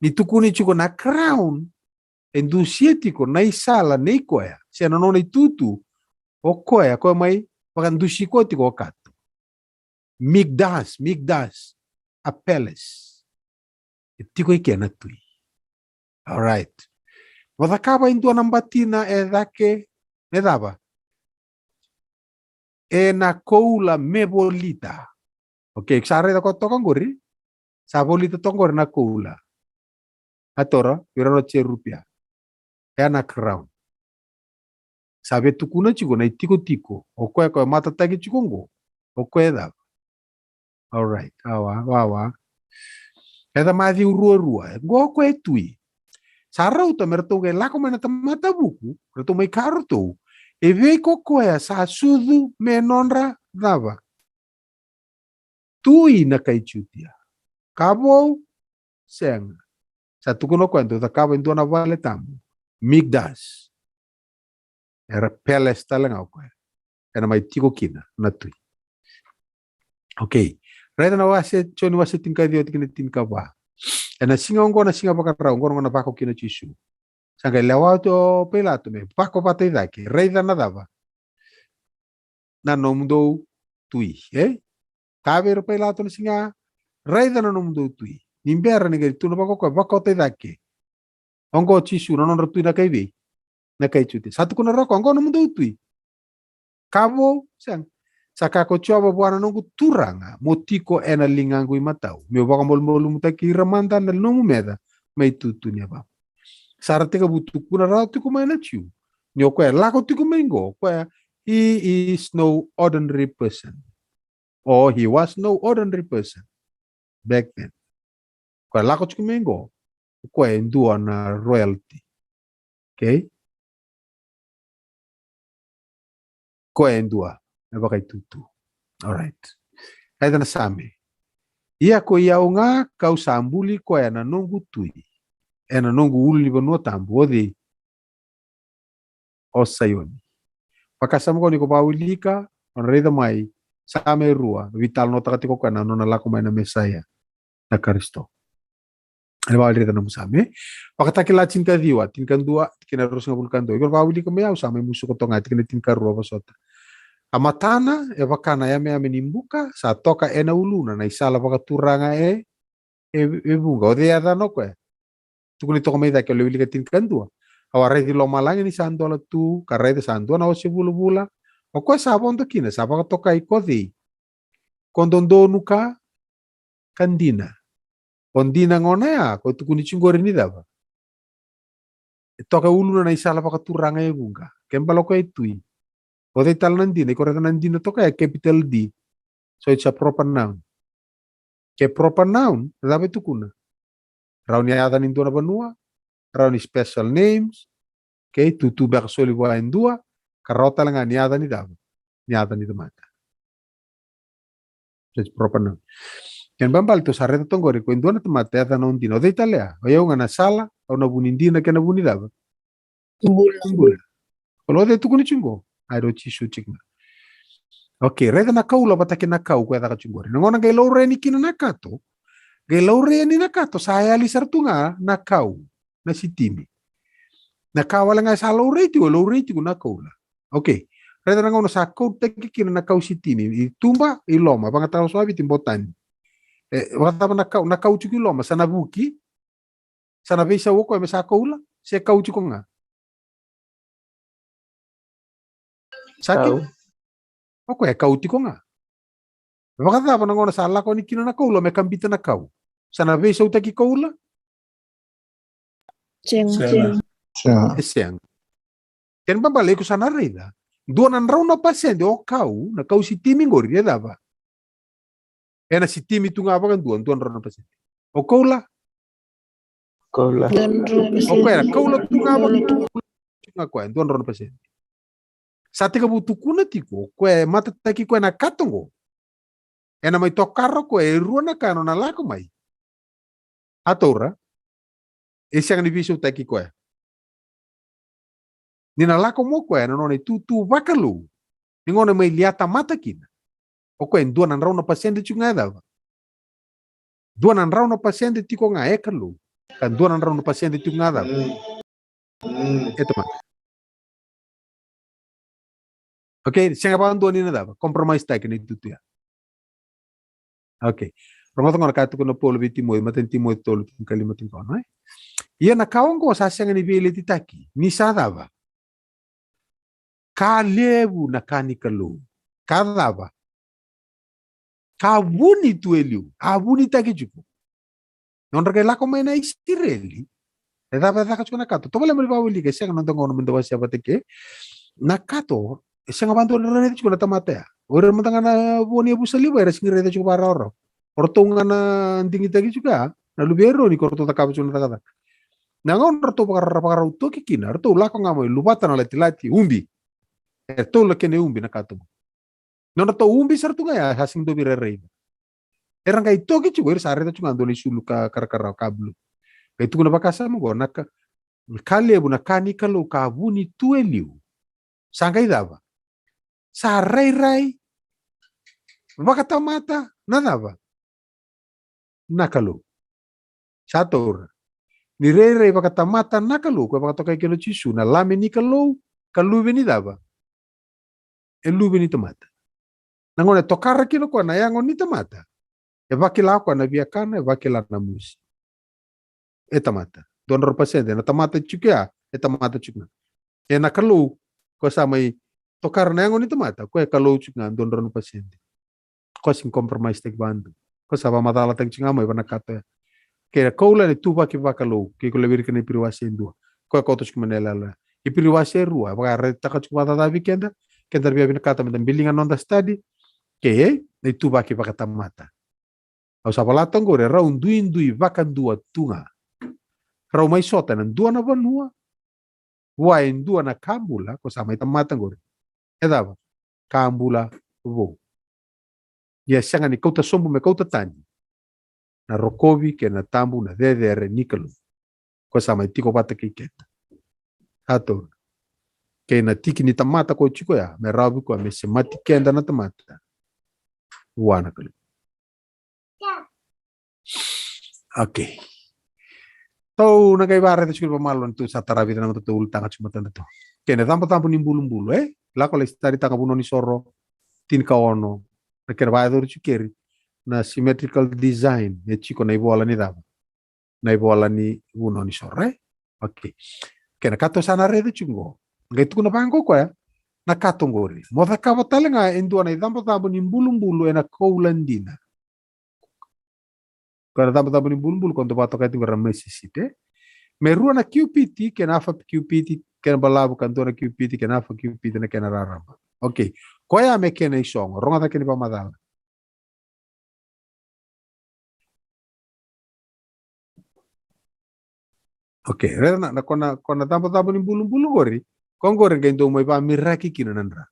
Ni tukuni tiko na crown, e dusia tiko na isala nei koya, se na nona itutu, o koya, koya mai vakadusi koya tiko o kato. Mikdash, Mikdash, a palace. E tiko i kea na tui. Alright. Vakacakava e dua na batina e cake, me cava? E na koula me volita. Okay, sa raica ko toka qori. Sa volita toka qori na koula. A toro, vei ira na cherubim. E na crown. Sa via tukuna tiko na itikotiko. O koya ko e matataki tiko qo. O koya e cava? Alright, awa, awa. E ca Maciu rua rua. E qo o koya e tui. Sa rauta me ratou qai lako mai na tamata vuku, ratou mai kaya ratou. E vei ko koya sa sucu me nodra cava? Tui na kai Jutia. Ka vou? Sega. Sa tukuna o koya dau cakava e dua na vale tabu. Mikdash. Era palace tale ga o koya. Ena mai tiko kina na tui. Okay. Raica na wase, Joni wase tinikaciwa tikina tinikava. Ena siga oqo na siga vakarau, oqo na gauna vako kina o Jisu. Sa qai lewa oti o Pailato me vako vata i cake. Raica na cava? Na nomudou tui, e? Kaya vei ira o Pailato na siga, raica na nomudou tui. Ni bera ni qai tukuna vaka o koya, vakaota i cake. Oqo o Jisu, na nodra tui na kai vei? Na kai Jutia. Sa tukuna rawa o koya, oqo nomudou tui. Ka vou? Sega. Sa kaya ko Jiova vua na noqu Turaga, mo tiko ena ligaqu imatau. Meu vakamalumalumutaki ira mada na nomu meca mai tutu ni yavamu. Sa ra tekivu tukuna rawa tiko mai na Jiu. Ni o koya lako tiko mai qo, o koya, he is no ordinary person. Or he was no ordinary person back then. Koya lako tiko mai qo, koya e dua na royalty. Okay? Koya e dua na vakaitutu. Alright. Raica na Same. Ia ko i au ga kau sa buli koya na noqu tui ena noqu ulunivanua tabu, o cei? O Saioni. Vakasama ko ni ko vakawilika, o na raica mai, Same e rua, veitalanoataka tiko koya na nona lako mai na Mesaia, na Karisito. Ena vakawilika na nomu Same. Vakatakila tinikaciwa, tinikadua, tikina ruasagavulu ka dua. Iko vakawilika mai au sa mai musuka toka ga, tikina tinikarua vosota. A matana, e vaka na yameyame ni buka, sa toka ena uluna na isala vakaturaga e, e, e vuqa. O cei yacana o koya? Tukuni toka mai cake o le wilika tinikadua. Au a raici lomalagi ni sa dola tu, ka raica sa dua na ose vulavula. O koya sa vodo kina, sa vakatokai ko cei? Ko dodonu ka, ka dina. O dina gona ya, ko tukuni tiko qori ni cava? E toka e uluna na isala vakaturaga e vuqa. Ke bala o koya e tui. O cei tale na dina, iko raica na dina toka ya, capital D. So it's a proper noun. Ke proper noun, na cava e tukuna? Rawa ni yaca ni dua na vanua, rawa ni special names, okay, tutu beka soli vua e dua, ka rawa tale ga ni yaca ni cava? Ni yaca ni tamata. That's proper noun. Kena ibalebale tou sa raica toka qori, ko e dua na tamata e yacana o dina. O cei tale ya? O yau ga na sala, au na vu ni dina kei na vu ni cava? Bula. Bula. Koya o cei tukuni tiko qo? Ai, o Jisu tiko ga. Okay, raica na kaula vata kei na kau koya e caka tiko qori. Na gauna qai laurai yani kina na kato, qai laurai yani na kato, sa yali sara tu ga na kau, na sitimi. Na ka wale ga e sa laurai tiko, laurai tiko na kaula. Okay. Raica na gauna sa quote-taki kina na kau sitimi, i tuba, i loma, vakatakila so a Viti botani. E, vakacava na kau, na kau tiko i loma, sa na vuki, sa na veisau o koya me sa kaula, se kau tiko ga? Sa kau. Tiko. O koya e kau tiko ga. Vakacava na gauna sa lako yani kina na kaula me kabita na kau? Sa na veisautaki kaula? Sega. E sega. Kena ibalebale iko sa na raica dua na drau na pasede o kau, na kau sitimi qori e cava? Ena sitimi tu ga vakadua, dua na drau na pasede. O koula? Koula. O koya na koula tu ga vakadua, tu ga koya, dua na drau na pasede. Sa tekivu tukuna tiko o koya e matataki koya na kato qo. Ena mai tokara o koya e rua na ka nona lako mai. A taura. E sega ni veisautaki koya. Ni na lako mo koya na nona itutu vakalou. Ni gona mai lia tamata kina. O koya e dua na drau na pasede tiko ga e cava? Dua na drau na pasede tiko ga e Kalou. Ka dua na drau na pasede tiko ga cava? E tamata. Okay, sega vakadua ni na cava? Compromise taki na itutu ya. Okay. Rogoca gona ka tukuna o Paula vei Timoci, matai ni Timoci tolu, tinikalima, tinikaono, e? Ia na ka oqo sa sega ni veiletitaki, ni sa cava? Ka levu na ka ni Kalou. Ka cava? Ka vuni tu e liu. A vunitaki tiko. Nodra qai lako mai na Isireli. E cava e caka tiko na kato? Tovolea mo ni vakawilika, e sega noda gauna meda wasea vata ke. Na kato, e sega vakadua ni ra raica tiko na tamata ya. O ira mada ga na vo ni yavusa Livai era sega ni raica tiko vakarawarawa. O ratou ga na digitaki tiko ya na luve i Eroni, ko ratou cakava tiko na cakacaka. Na gauna ratou vakara-, vakarau toki kina, ratou lako ga mai luvata na latilati, ubi. E tolu na kena ubi na kato. Nodratou ubi sara tu ga ya, sa sega ni dua vei ira e raica. Era qai toki tiko, era sa raica tiko ga dua na isulu ka karakarawa ka bulu. Qai tukuna vakasama qo, na ka, ka levu na ka ni Kalou ka vuni tu e liu. Sa qai cava? Sa rairai vakatamata na cava? Na Kalou. Sa taura. Ni rairai vakatamata na Kalou, ko e vakatokai kina o Jisu na Lami ni Kalou, ka luve ni cava? E luve ni tamata. Na gauna e tokara kina o koya na yago ni tamata, e vakila o koya na viakana, e vakila na mosi. E tamata. Dua na drau na pasede na tamata tiko ya, e tamata tiko ga. E na Kalou, ko sa mai tokara na yago ni tamata, ko e Kalou tiko ga, dua na drau na pasede. Ko sega ni compromise taki vakadua. Ko sa vakamacalataki tiko ga mai vana kato ya. Kei na koula ena ituvaki vakalou, kei ko lewe rika na Iperiu wase e dua. Ko e koto tiko mai na yaloyalo ya. Iperiu wase e rua, e vakaraitaka tiko vakacaca vei keda, keda na via vinakata meda biliga na noda study, kei na ituvaki vakatamata. Au sa valata qori, e rau duidui vakadua tu ga. Rau mai sota ena dua na vanua, vua e dua na ka bula, ko sa mai tamata qori. E cava? Ka bula vou. Ia sega ni kauta sobu me kauta tani na rokovi kei na tabu na cecere ni Kalou. Ko sa mai tiko vata kei keda. Sa taura. Kei na tiki ni tamata ko tiko ya, me rawa vei koya me semati keda na tamata vua na Kalou. Okay. Tou na qai vakaraica tiko vakamalua ni tou sa taravi na matatou ulutaga tiko matadatou. Kei na icabocabo ni bulubulu, e? Lako lai staritaka Vunau ni Soro tinikaono. Na kena vakayacori tiko keri na symmetrical design, e tiko na ivola ni cava? Na ivola ni Vunau ni Soro, e? Okay. Kei na kato sa na raica tiko qo. Qai tukuna vaqo koya na kato qori. Mo cakava tale ga e dua na icabocabo ni bulubulu ena koula dina. Koya na icabocabo ni bulubulu ko dou vakatokai tiko qori na mercy seat, e? Me rua na kiupiti, kei na hafa kiupiti kena balavu, ka dua na kiupiti, kei na hafa kiupiti na kena raraba. Okay. Koya me kena isogo. Rogoca kena ivakamacala. Okay, raica na, na ko na, ko na icabocabo ni bulubulu qori, ko qori qai dou mai vamiraki kina na dra.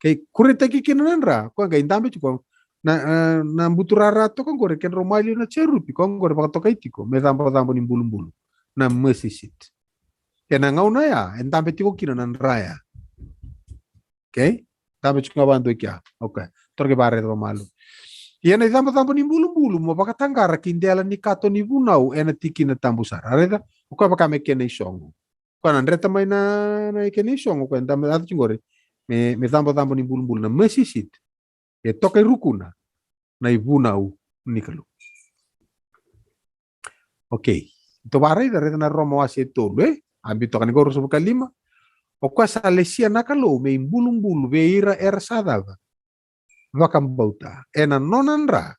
Kei kuretaki kina na dra, ko qai dabe tiko na, na, na butu rara toka qori, kedrau maliwa na jerupi, ko qori vakatokai tiko me icabocabo ni bulubulu, na mercy seat. Kei na gauna ya e dabe tiko kina na dra ya. Okay? Dabe tiko ga vakadua i kea. Okay. Tou na qai vakaraica vakamalua. Ia na icabocabo ni bulubulu mo vakataqara ki dela ni kato ni vunau ena tikina tabu sara. Raica? O koya vaka me kena isogo. Koya na dreta mai na, na kena isogo, koya dabe yaco tiko qori. Me, me icabocabo ni bulubulu, na mercy seat. E toka i rukuna na ivunau ni Kalou. Okay. Tou vakaraica, raica na Roma wase e tolu, e? A biu toka ni qo ruasagavulu ka lima. O koya sa lesia na Kalou me ibulubulu vei ira era sa cava? Vakabauta. Ena nona dra.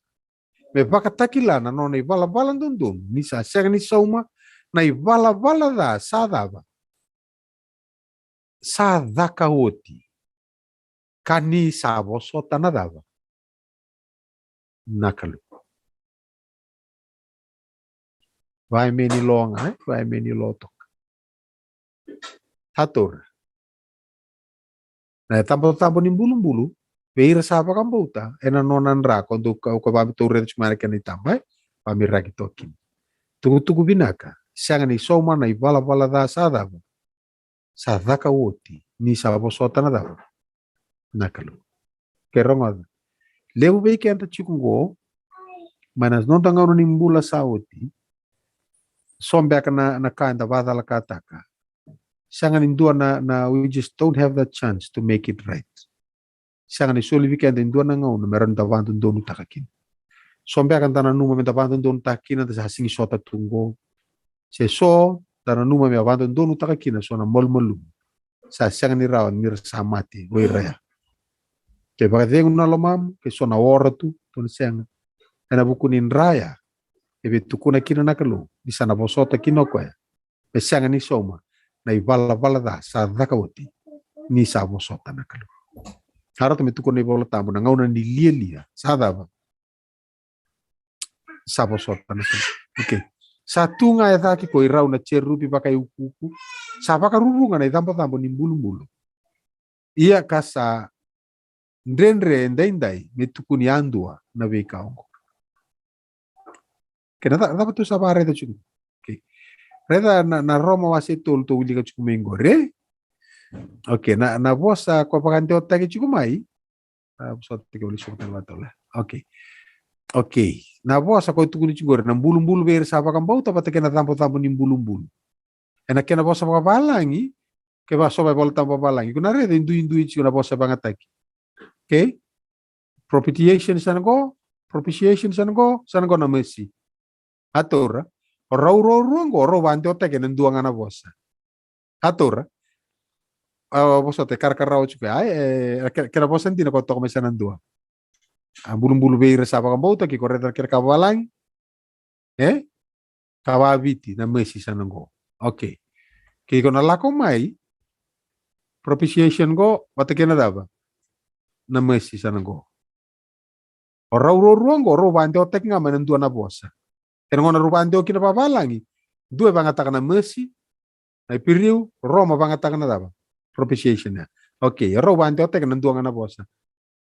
Me vakatakila na nona ivalavala dodonu. Ni sa sega ni sauma Na ivalavala ca sa cava? Sa caka oti. Ka ni sa vosota na cava? Na Kalou. Vaimeni loga, e? Vaimeni lotoka. Tatora. Na tabotabo ni bulubulu vei ira sa vakabauta ena nona dra ko dou ka, ko vamitou reda tiko mai na kena itaba, e? Vamiraki toka kina. Tukutuku vinaka, sega ni sauma na ivalavala ca sa cava? Sa caka oti ni sa vosota na cava? Na Kalou. Ke rogoca. Levu vei keda tiko qo, mai na noda gauna ni bula sa oti, so beka na, na ka eda vacalakataka. Sega ni dua na, na, we just don't have the chance to make it right. Sega ni soli vei keda e dua na gauna me rawa ni da vadodonutaka kina. So beka da nanuma me da vadodonutaka kina, da sa sigi sota tu qo. Se so da nanuma me vadodonutaka kina so na malumalumu. Sa sega ni rawa ni ra sa mate o ira ya. Ke vakacegu na lomamu, ke so na ora tu, tu na sega. Ena vuku ni dra ya, e via tukuna kina na Kalou ni sa na vosota kina o koya. Me sega ni sauma na ivalavala ca sa caka oti ni sa vosota na Kalou. Arata me tukuna na iVola Tabu na gauna ni lialia sa cava? Sa vosota na Kalou. Okay. Sa tu ga e cake ko irau na jerupi vakaiukuuku. Sa vakaruruga na icabocabo ni bulubulu. Ia ka sa dredre edaidai me tukuni yadua na veika oqo. Ke na ca-, cava tou sa vakaraica tiko? Okay. Raica na, na Roma wase tolu tou wilika tiko mai qori, e? Okay, na, na vosa ko vakadewataki tiko mai. A, vosa tiko wali soko tale vata ola. Okay. Okay. Na vosa ko tukuni tiko qori, na bulubulu vei ira sa vakabauta vata kei na icabocabo ni bulubulu. Ena kena vosa vakavalagi, ke va so vaiVola Tabu vakavalagi, ko na raica e duidui tiko na vosa vagataki. Okay? Propitiation sa na qo, propitiation sa na qo, sa na qo na mercy. A taura, o rau ruarua qo, rau vadewataki ena dua ga na vosa. A taura, a, vosa te karakarawa tiko, ai, e, ke-, kena vosa dina ko toka mai sa na dua. A bulubulu vei ira sa vakabauta, ke ko raica na kena ka vavalagi, e? Ka vaviti na mercy sa na qo. Okay. Ke iko na lako mai, propitiation qo, vata kei na cava? Na mercy sa na qo. O rau ruarua qo, rau vadewataki ga mai na dua na vosa. Ena gauna rau vadewa kina vakavalagi, dua e vagataka na mercy, na Iperiu, Roma vagataka na cava? Propitiation ya. Okay, rau vadewataki na dua ga na vosa.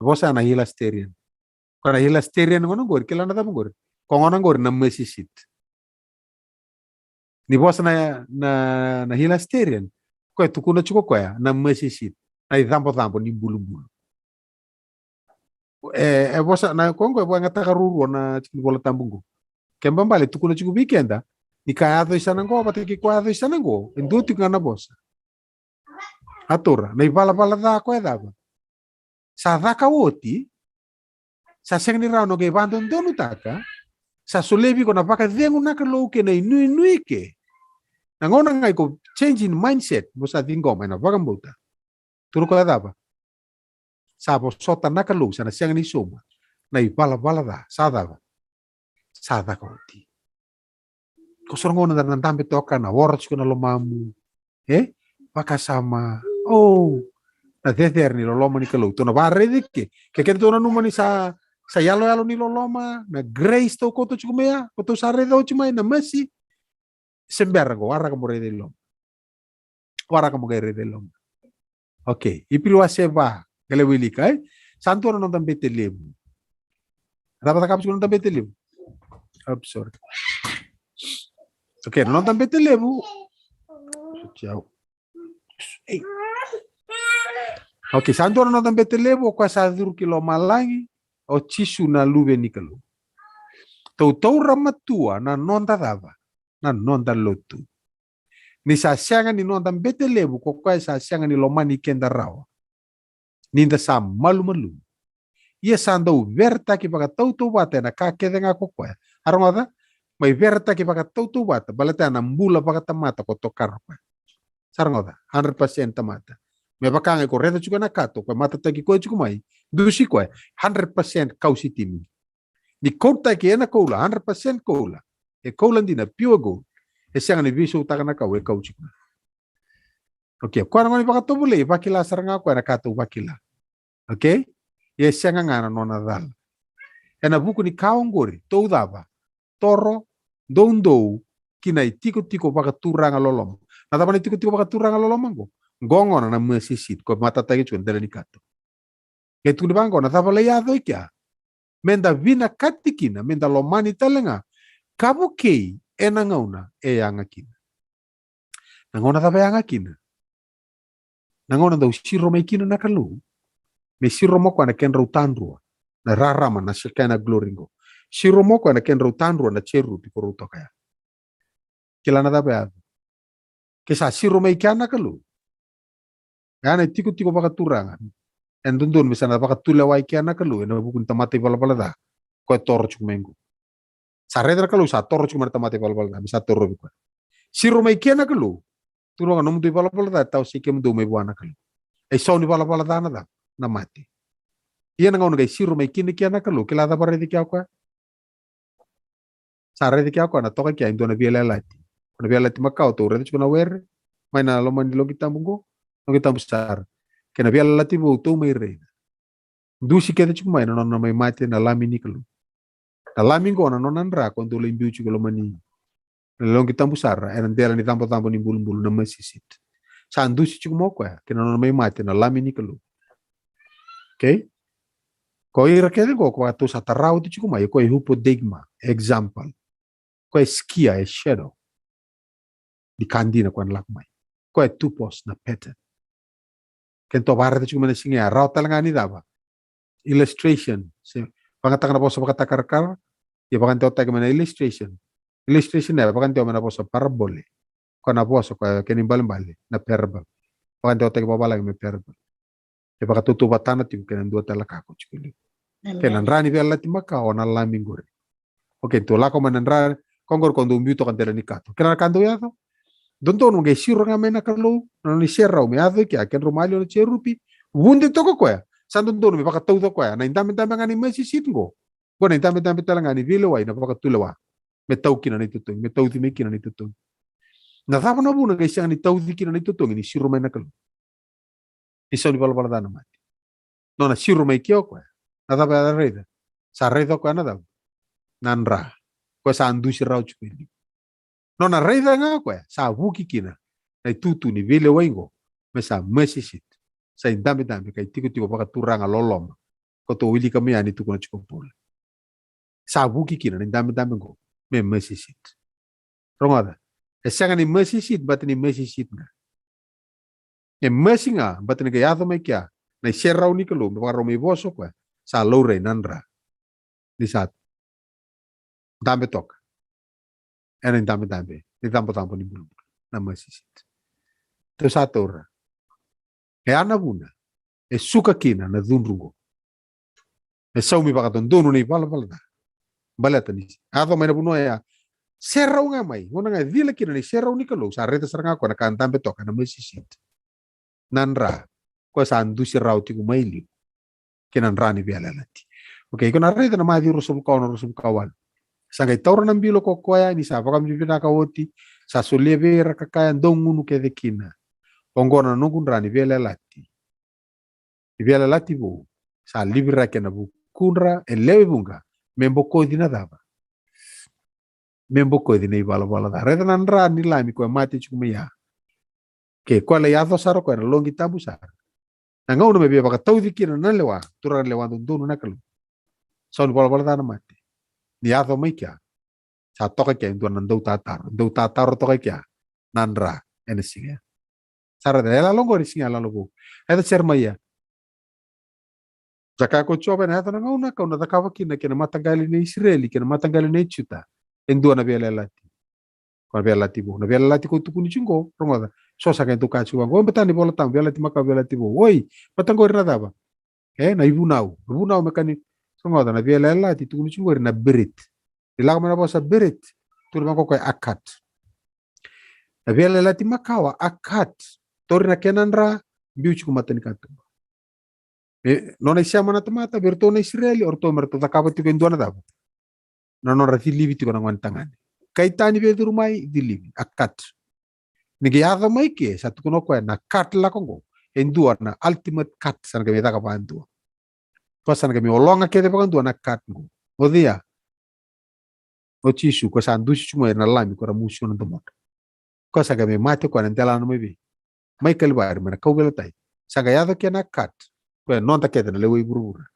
Vosa na hilasterion. Ko na hilasterion gona qori, kila na cava qori? Ko gona qori na mercy seat. Ni vosa na, na, na hilasterion, ko e tukuna tiko koya na mercy seat, na icabocabo ni bulubulu. E, e vosa na ko qo e vagataka ruarua na tiki ni Vola Tabu qo. Ke babale tukuna tiko vei keda ni ka yaco i sa na qo vata kei ko yaco i sa na qo, e dua tiko ga na vosa. A taura, na ivalavala ca ko e cava? Sa caka oti, sa sega ni rawa ni o qai vadodonutaka, sa solia vei iko na vakacegu na Kalou kei na inuinui ke. Na gauna ga iko change in mindset, mo sa ciqoma ena vakabauta. Tukuna ko e cava? Sa vosota na Kalou, sa na sega ni sauma na ivalavala ca sa cava? Sa caka oti. Ko so na gauna da na dabe toka, na ora tiko na lomamu, e? Vakasama, o, na cecere ni loloma ni Kalou. Tou na vakaraica ke, ke keda tou nanuma ni sa, sa yaloyalo ni loloma, na grace tou kauta tiko mai ya, ko tou sa raica oti mai, na mercy. Se bera qo, waraka mo raica i loma. Waraka mo qai raica i loma. Okay, Iperiu wase va, qai lai wilika, e? Sa dua na noda bete levu. Cava cakava tiko na noda bete levu? Oh, sorry. Okay, na noda bete levu. Ei. Okay, sa dua na noda bete levu, o koya sa curu ki lomalagi, o Jisu na Luve ni Kalou. Tou taura matua na noda cava? Na noda lotu. Ni sa sega ni noda bete levu ko koya sa sega ni lomani keda rawa, ni da sa malumalumu. Ia sa dau veretaki vakatautauvata ena ka kece ga ko koya. A rogoca, mai veretaki vakatautauvata, baleta ya na bula vakatamata ko tokara koya. Sa rogoca, hundred percent tamata. Me vaka ga iko raica tiko ena kato, koya matataki koya tiko mai, dusi koya, hundred percent kau sitimi. Ni koutaki ena koula, hundred percent koula. E koula dina, pure gold. E sega ni veisautaka na ka au e kau tiko ga. Okay, koya na gone ni vakatovolei, vakila sara ga koya na ka tou vakila. Okay? Ia e sega ga na nona cala. Ena vuku ni ka oqori, tou cava? Toro doudou ki na itikotiko vakaturaga loloma. Na cava na itikotiko vakaturaga loloma oqo? Qo gona na mercy seat, ko matataki tiko dela ni kato. Qai tukuni vaqo, na cava lai yaco i kea? Meda vinakati kina, meda lomani tale ga, ka vukei ena gauna e yaga kina. Na gauna cava e yaga kina? Na gauna dau siro mai kina na Kalou me siro mai o koya na kedrau tadrua, na rarama, na Shekinah glory qo. Siro mai o koya na kedrau tadrua na cherubi ko rau toka ya. Kila na cava e yaco? Ke sa siro mai kea na Kalou, ya na itikotiko vakaturaga. E dodonu me sa na vakatulewa i kea na Kalou ena vuku ni tamata ivalavala ca ko e toro tiko mai qo. Sa raica na Kalou sa toro tiko mai na tamata ivalavala ca, me sa torovi koya. Siro mai kea na Kalou. Tukuna ga, nomudou ivalavala ca e tawasei kemudou mai vua na Kalou. E sau ni valavala ca na cava? Na mate. Ia na gauna qai siro mai kina kea na Kalou, kila cava raici kea o koya? Sa raici kea o koya na toka kea e dua na veiyalayalati. Na veiyalayalati makawa tou raica tiko na were mai na loma ni loqi tabu qo, loqi tabu sara. Kei na veiyalayalati vou tou mai raica, dusi kece tiko mai na nona mai mate na Lami ni Kalou. Na Lami qo na nona dra ko dou lai biu tiko loma ni loqi tabu sara, ena dela ni cabocabo ni bulubulu, na mercy seat. Sa dusi tiko mai o koya kei na nona mai mate na Lami ni Kalou. Okay? Ko ira kece qo ko tou sa tara oti tiko mai, ko e hupodeigma, example. Ko e skia, e shadow ni ka dina ko e na lako mai. Ko e tupos, na pattern. Ke tou vakaraica tiko mai na siga ya, rawa tale ga ni cava? Illustration. Se vakayagataka na vosa vakatakarakara, ia vakadewataki mai na illustration. Illustration e vakadewa mai na vosa parable. Ko na vosa ko e kena ibalebale na parable. Vakadewataki vakavalagi me parable. E vakatautauvatana tiko kei na dua tale ka ko tiko e liu. Amen. Kei na dra ni veiyalayalati makawa na Lami qori. Okay, tou lako mai na dra ko qori ko dou biu toka dela ni kato. Kei na ka dau yaco? Dodonu qai siro ga mai na Kalou, na nona iserau me yaco i kea, kedrau maliwa na cherubi, vude toka o koya. Sa dodonu me vakatauca o koya na idabedabe ga ni mercy seat qo. Qo na idabedabe tale ga ni veilewai, na vakatulewa. Me tau kina na itotogi, me tauci mai kina na itotogi. Na cava na vuna qai sega ni tauci kina na itotogi ni siro mai na Kalou? Ni sau ni valavala ca na mate. Nona siro mai kea o koya, na cava e raica? Sa raica o koya na cava? Na dra. Koya sa dusi rawa tiko e liu. Nona raica ga o koya, sa vuki kina na itutu ni veilewai qo me sa mercy seat. Sa idabedabe ka itikotiko vakaturaga loloma ko tou wilika mai yani, tukuna tiko o Paula. Sa vuki kina na idabedabe qo me mercy seat. Rogoca, e sega ni mercy seat baleta ni mercy seat ga. E mercy ga baleta ni qai yaco mai kea na iserau ni Kalou, me vakarau mai vosa o koya, sa laurai na dra. Ni sa dabe toka ena idabedabe ni cabocabo ni bulubulu, na mercy seat. Tou sa taura. E a na vuna e suka kina na cudru qo. E saumi vakadodonu na ivalavala ca. Baleta ni yaco mai na vanua ya, serau ga mai, gauna ga e cila kina na iserau ni Kalou, sa raica sara ga o koya na ka dabe toka, na mercy seat. Na dra, koya sa dusi rawa tiko mai liu. Kei na dra ni veiyalayalati. Okay, ko na raica na Maciu ruasagavulu ka ono, ruasagavulu ka walu. Sa qai taura na bilo ko koya ni sa vakavinavinaka oti, sa solia vei ira ka kaya, dou gunu kece kina. Oqo na noqu dra ni veiyalayalati. Ni veiyalayalati vou, sa liviraki ena vukudra e lewe vuqa, me bokoci na cava? Me bokoci na ivalavala ca. Raica na dra ni Lami ko e mate tiko mai ya. Ke koya lai yaco sara o koya na loqi tabu sara. Na gauna me via vakatauci kina na lewa, turaga, na lewa dodonu na Kalou. Sau ni valavala ca na mate. Ni yaco mai kea, sa toka kea e dua na dautataro. Dautataro toka kea na dra ena siga ya. Sa raica, e lalo qori siga ya, lalo vou. E yaco Jeremaia. Sa kaya ko Jiova, ena yaco na gauna kau na cakava kina kei na mataqali nei Isireli kei na mataqali nei Juta e dua na veiyalayalati. Ko na veiyalayalati vou. Na veiyalayalati ko tukuni tiko qo, rogoca. So sa qai dau kaya tiko vaqo, o, baleta ni Vola Tabu, veiyalayalati makawa, veiyalayalati vou. Oi, baleta qori na cava? E, na ivunau. Na vunau me ka ni, rogoca, na veiyalayalati tukuni tiko qori na berit. Ni lako mai na vosa berit, tukuni vaqo ko e akat. Na veiyalayalati makawa, akat. Tauri na kena dra, biu tiko matanikatuba. E, nona isema na tamata, vei iratou na Isireli, o ratou me ratou cakava tiko e dua na cava? Na nodra cilivi tiko na gone tagane. Kai tani vei curu mai, cilivi, a cut. Ni qai yaco mai ke, sa tukuna o koya na cut lako qo, e dua na ultimate cut, sa na qai mai caka vakadua. Koya sa na qai mai ologa kece vakadua na cut qo. O cei ya? O Jisu, koya sa dusi tu mai na lami, koya ra musu na domona. Koya sa qai mai mate, koya na delana mai vei? Mai Kalivari, mai na kauveilatai. Sa qai yaco ke na cut, koya noda kece na lewe i vuravura.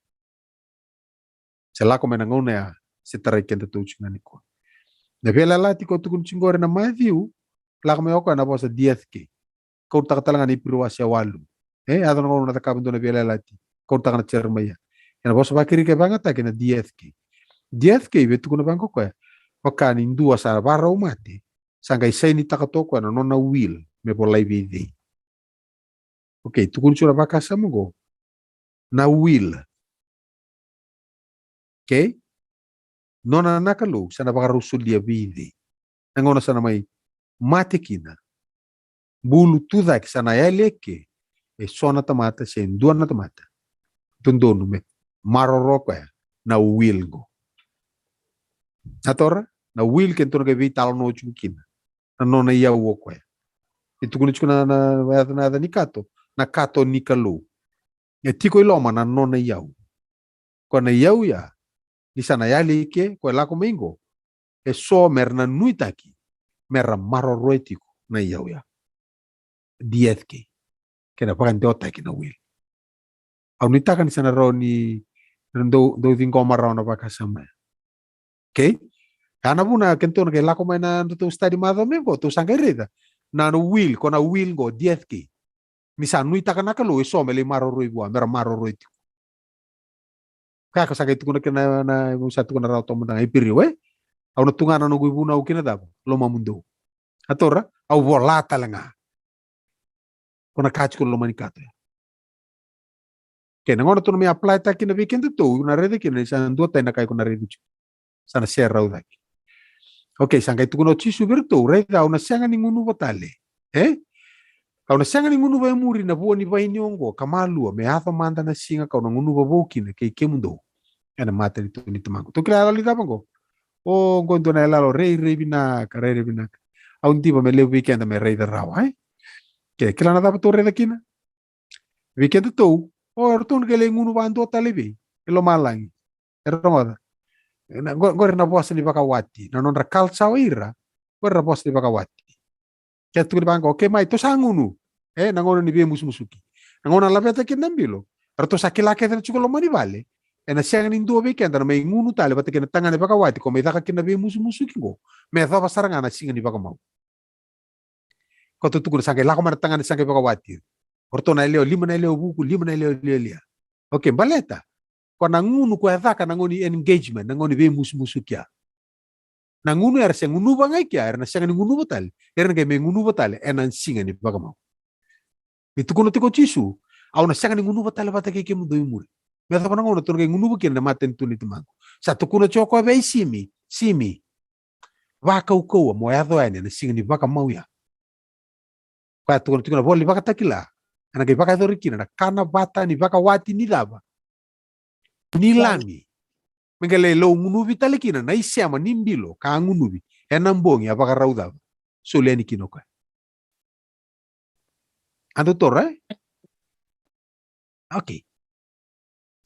Se lako mai na gauna ya, se tarai keda tou tiko ga nikua. Na veiyalayalati ko tukuni tiko qori na Maciu, lako mai o koya na vosa D F K. Kautaka tale ga na Iperiu wase walu. E, yaco na gauna na cakava dua na veiyalayalati. Kautaka na Jeremaia. Ena vosa vakirika e vagataki na D F K. D F K, vei tukuna vaqo koya. Vaka ni dua sa varau mate. Sa qai sainitaka toka koya na nona will. Me volai vei cei. Okay, tukuni tiko na vakasama qo. Na will. Okay? Nona na Kalou, sa na vakarau solia vei cei. Na gauna sa na mai mate kina. Bulu tu cake sa na yali eke. E so na tamata, se dua na tamata. Dodonu me maroroya na will qo. Na tora, na will ke dodonu qai veitalanoa tiko kina. Na nona iyau o koya. E tukuni tiko na, na, na, na, na ni kato, na kato ni Kalou. E tiko i loma na nona iyau. Ko na iyau ya, ni sa na yali eke, ko e lako mai qo. E so me ra na nuitaki, me ra maroroya tiko na iyau ya. D F K. Kena vakadewataki na will. Au nuitaka ni sa na rawa ni dou, dou ciqoma rawa na vakasama ya. Okay? Ya na vuna ke tou na qai lako mai na nodatou study macawa mai qo, tou sa qai raica. Na, na will, ko na will qo, D F K. Ni sa nuitaka na Kalou, e so me lai maroroi vua, me ra maroroi tiko. Kaya ko sa qai tukuna kina na, na, au sa tukuna rawa toka mada ga i Iperiu, e? Au na tu ga na noqu ivunau kina cava? Lomamudou. A tora, au vola tale ga. Ko na ka tiko loma ni kato ya. Ke na gauna tou na mai apply taki kina vei kedatou, na raica kina ni sa dua tani na ka iko na raica tiko. Sa na serau cake. Okay, sa qai tukuna o Jisu vei iratou, raica au na sega ni gunuva tale. E? Au na sega ni gunuva e muri na vua ni vaini oqo, ka malua, me yaco mada na siga kau na gunuva vou kina kei kemudou. Ena matanitu ni Tamaqu. Tou kila yalo ni cava qo? O qo dua na yalo rairai vinaka, rairai vinaka. Au diva me levu vei keda me raica rawa, e? Ke kila na cava tou raica kina? Vei kedatou, o, eratou na qai lai gunu vakadua tale vei, e lomalagi. Era rogoca. Na, qo, qori na vosa ni vakawati. Na nodra culture o ira, qori na vosa ni vakawati. Ke tukuni vaqo, okay, mai, tou sa gunu. E, na gauna ni veimusumusuki. Na gauna laveta kina na bilo. Eratou sa kila kece na tiko loma ni vale. Ena sega ni dua vei keda na mai gunu tale vata kei na tagane vakawati ko mai caka kina na veimusumusuki qo. Me yacova sara ga na siga ni vakamau. Ko tou tukuna sa qai lako mai na tagane sa qai vakawati. O ratou na yalewa, lima na yalewa vuku, lima na yalewa lialia. Okay, baleta. Ko na gunu ko e caka na gauna ni engagement, na gauna ni veimusumusuki ya. Na gunu era se gunuva ga i kea, era na sega ni gunuva tale, era na qai mai gunuva tale, ena siga ni vakamau. Ni tukuna tiko o Jisu, au na sega ni gunuva tale vata kei kemudou i muri. Me yacova na gauna tou na qai gunuva kina na matanitu ni Tamaqu. Sa tukuna tiko o koya vei Simi, Simi. Vakaukauwa mo yaco yani ena siga ni vakamau ya. Koya tukuna tiko na vola ni Vakatakila. Ena qai vakayacori kina na kana vata ni vakawati ni cava? Ni lami. Me qai lai lau gunuvi tale kina na isema ni bilo ka a gunuvi. Ena bogi a vakarau cava? Soli yani kina o koya. A dou toro, e? Okay.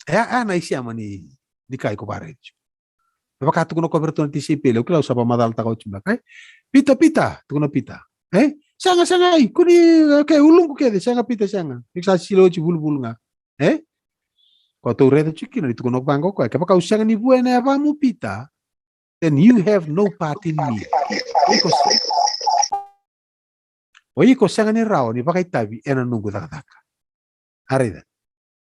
E a, e a na isema ni, ni ka iko vakaraici. Me vaka tukuna ko vei iratou na tisaipeli, au kila au sa vakamacalataka oti beka, e? Pita, Pita, tukuna Pita. E? Sega, sega, e, kua ni, okay, uluqu kece, sega Pita, sega. Ni sa sila oti vuluvulu ga. E? Ko tou raica tiko kina ni tukuna vaqo o koya, kevaka au sega ni vua ena yavamu Pita, then you have no part in me. Iko se-, o iko sega ni rawa ni vakaitavi ena noqu cakacaka. A raica.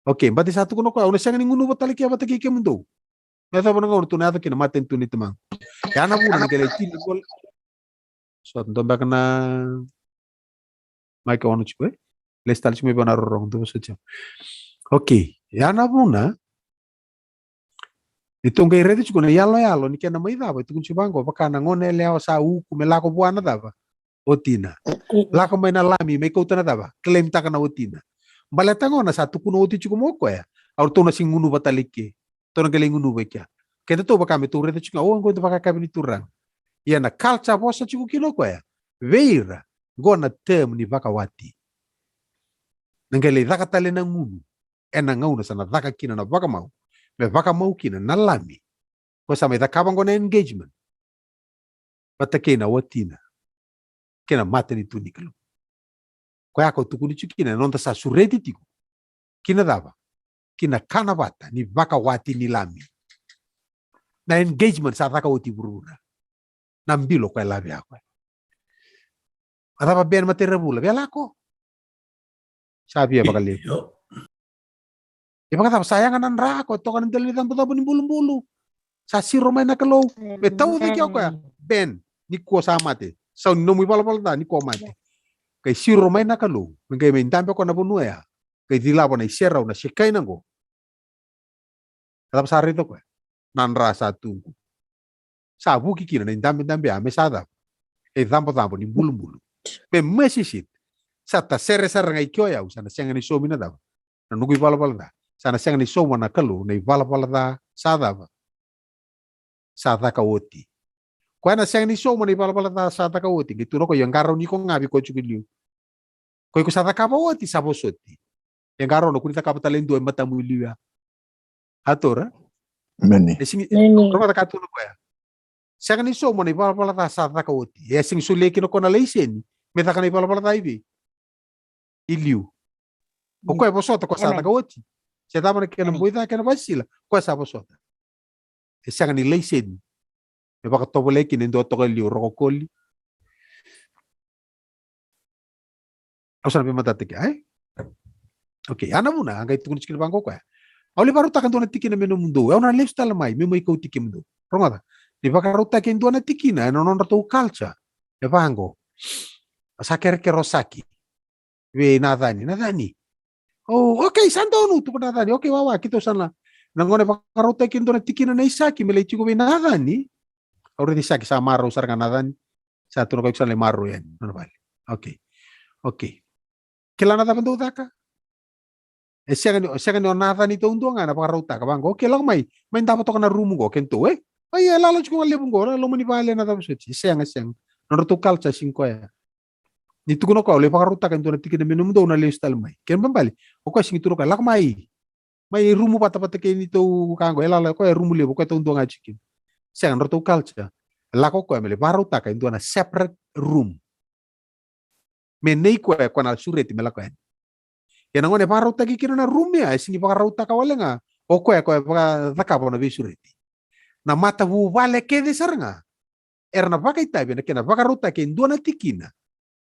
Okay, baleta sa tukuna o koya, au na sega ni gunuva tale kea vata kei kemudou. Me yacova na gauna tou na yaco kina matanitu ni Tamaqu. Ya na vuna ni qai lai tini vola. So, dua beka na Mike, ono tiko, e? Lesu tale tiko mai vua na rorogo, dou vosoti au. Okay, ya na vuna. Ni tou qai raica tiko na iyaloyalo ni kena mai cava, e tukuni tiko vaqo, vaka na gone yalewa sa uku me lako vua na cava? O tina. Lako mai na lami, mai kauta na cava? Claim-taka na watina. Baleta gona sa tukuna oti tiko mai o koya, au ratou na sega ni gunuva tale i ke. Tou na qai lai gunuva i kea. Kedatou vaka me tou raica tiko ga, o, qo e dua vakayakavi ni Turaga. Ia na culture vosa tiko kina o koya vei ira, qo na term ni vakawati. Na qai lai caka tale na gunu ena gauna sa na caka kina na vakamau, me vakamau kina na lami. Ko sa mai cakava qo na engagement vata kei na watina kei na matanitu ni Kalou. Koya ko tukuni tiko kina na noda sa sureti tiko kina cava? Kina kana vata ni vakawati ni lami. Na engagement sa caka oti vuravura. Na bilo koya lave yako. A cava Ben Materavula via lako? Sa via vakalevu. E vakacava sa yaga na dra ko toka na dela ni cabocabo ni bulubulu. Sa siro mai na Kalou me taucake o koya. Ben, nikua sa mate. Sau ni nomu ivalavala ca nikua mate. Kai siro mai na Kalou me qai mai dabe ko na vanua ya. Kai cilava na iserau na sekaina qo. A cava sa raica o koya? Na dra sa tu qo. Sa vuki kina na idabedabe ya me sa cava? E cabocabo ni bulubulu. Me message it. Sa tasere sara ga i ke o yau, sa na sega ni saumi na cava? Na noqu ivalavala ca. Sa na sega ni sauma na Kalou na ivalavala ca sa cava? Sa caka oti. Koya na sega ni sauma na ivalavala ca sa caka oti, qai tukuna o koya, ia qarauni iko ga vei koya tiko i liu. Ko iko sa cakava oti sa vosoti. E qarauna ko ni cakava tale e dua e matamu i liu ya. A tora? Meni. E sigi, e, meni. Rogoca ka tukuna o koya. Sega ni sauma na ivalavala ca sa caka oti. E sigi solia kina o koya na laiseni me caka na ivalavala ca i vei? I liu. O koya e vosota ko sa caka oti. Se cava na kena boi ca, kena vasisila, koya sa vosota. E sega ni laiseni me vakatovolea kina e dua toka e liu, rokokoli. Au sa na veimatata ke, ai? Okay, a na vuna a qai tukuna tiko kina vaqo o koya. Au lai vakarautaka e dua na tikina me nomudou, au na lesu tale mai meu mai kauti kemudou. Rogoca, ni vakarautaki e dua na tikina ena nodratou culture. E vaqo. A sa kerekere o Saki vei Nacani. Nacani. O, okay, sa donu, tukuna o Nacani. Okay, wawa, keitou sa na, na gone vakarautaki e dua na tikina nei Saki me lai tiko vei Nacani. Au raici Saki sa marau sara ga Nacani. Sa tukuna o koya iko sa na lai marau yani nona vale. Okay. Okay. Kila na cava dou caka? E sega ni, sega ni o Nacani taudua ga na vakarautaka vaqo. Okay, lako mai, mai davo toka na rumu qo keitou, e? O ia, e lala tiko ga levu qo na loma ni vale na cava soti. Sega, sega. Nodratou culture sega koya. Ni tukuna o koya, au lai vakarautaka e dua na tikina me nomudou, na lesu tale mai. Kena ibalebale, o koya sega ni tukuna o koya, lako mai. Mai rumu vata vata kei neitou ka qo, e lala, o koya e rumu levu, o koya taudua ga tiko kina. Sega, nodratou culture. Lako o koya me lai vakarautaka e dua na separate room. Me nei koya, koya na sureti me lako yani. Ia na gone e vakarautaki kina na room ya, e sega ni vakarautaka wale ga o koya, koya e vakacakava na veisureti. Na matavuvale kece sara ga era na vakaitavi ena kena vakarautaki e dua na tikina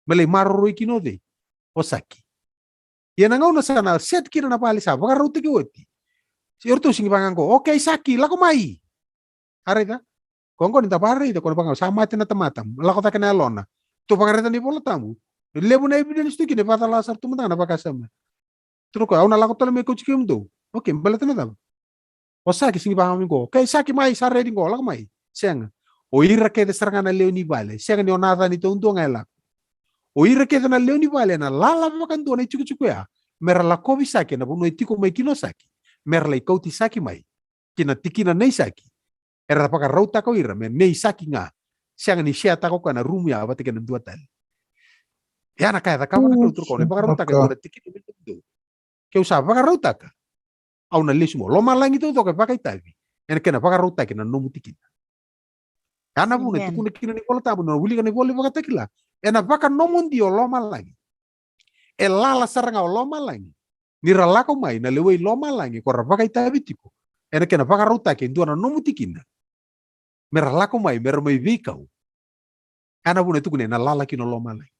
me lai maroroi kina o cei? O Saki. Ia na gauna sa na set kina na vale sa vakarautaki oti, o ratou sega ni vaqo, okay Saki, lako mai. A raica? Ko qo ni da vakaraica, ko na vaka sa mate na tamata, lako cake na yalona. Tou vakaraica na iVola Tabu. Levu na evidence tu kina e vakacala sara tu mada ga na vakasama. Tukuna o koya, au na lako tale mai kauti kemudou. Okay, baleta na cava? O Saki sega ni vaka mai qo. Okay, Saki mai, sa ready qo, lako mai. Sega. O ira kece sara ga na lewe ni vale. Sega ni o Nacani taudua ga e lako. O ira kece na lewe ni vale ena lala vakadua na itikotiko ya. Mera lakovi Saki ena vanua e tiko mai kina o Saki. Mera lai kauti Saki mai ki na tikina nei Saki. Era vakarautaka o ira me nei Saki ga. Sega ni share-taka o koya na rumu ya vata kei na dua tale. Ya na ka e cakava na Kalou, tukuna o koya, au na vakarautaka e dua na tikina me nomudou. Keu sa vakarautaka, au na lesu mai. O lomalagi taucoko e vakaitavi ena kena vakarautaki na nomu tikina. Ya na vuna e tukuna kina na iVola Tabu, na wilika na ivola ni Vakatakila, ena vakanomodi o lomalagi. E lala sara ga o lomalagi ni ra lako mai na lewe i lomalagi ko ra vakaitavi tiko ena kena vakarautaki e dua na nomu tikina, me ra lako mai, me ra mai veikau. Ya na vuna e tukuna ena lala kina o lomalagi.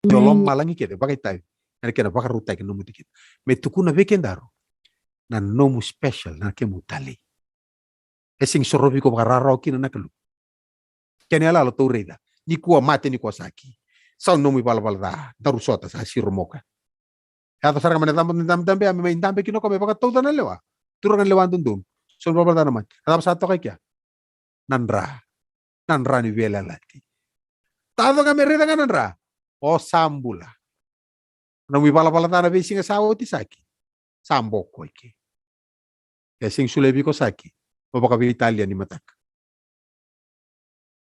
Ni o lomalagi kece vakaitavi ena kena vakarautaki na nomu tikina. Me tukuna vei kedaru na nomu special, na kemu talei. E sega ni sorovi iko vakararawa kina na Kalou. Kena iyaloyalo tou raica, nikua mate, nikua Saki. Sa nomu ivalavala ca, daru sota, sa siro moka. Yaco sara ga mai na caba, dabedabe, a me mai dabe kina o koya me vakatauca na lewa. Turaga ni lewa dodonu. So ni valavala ca na mate. A cava sa toka i kea? Na dra. Na dra ni veiyalayalati. Taco ga me raica ga na dra. O sa bula. Na nomu ivalavala ca na veisiga sa oti Saki. Sa boko i ke. E sega ni solia vei iko Saki mo vakaveitalia ni mataka.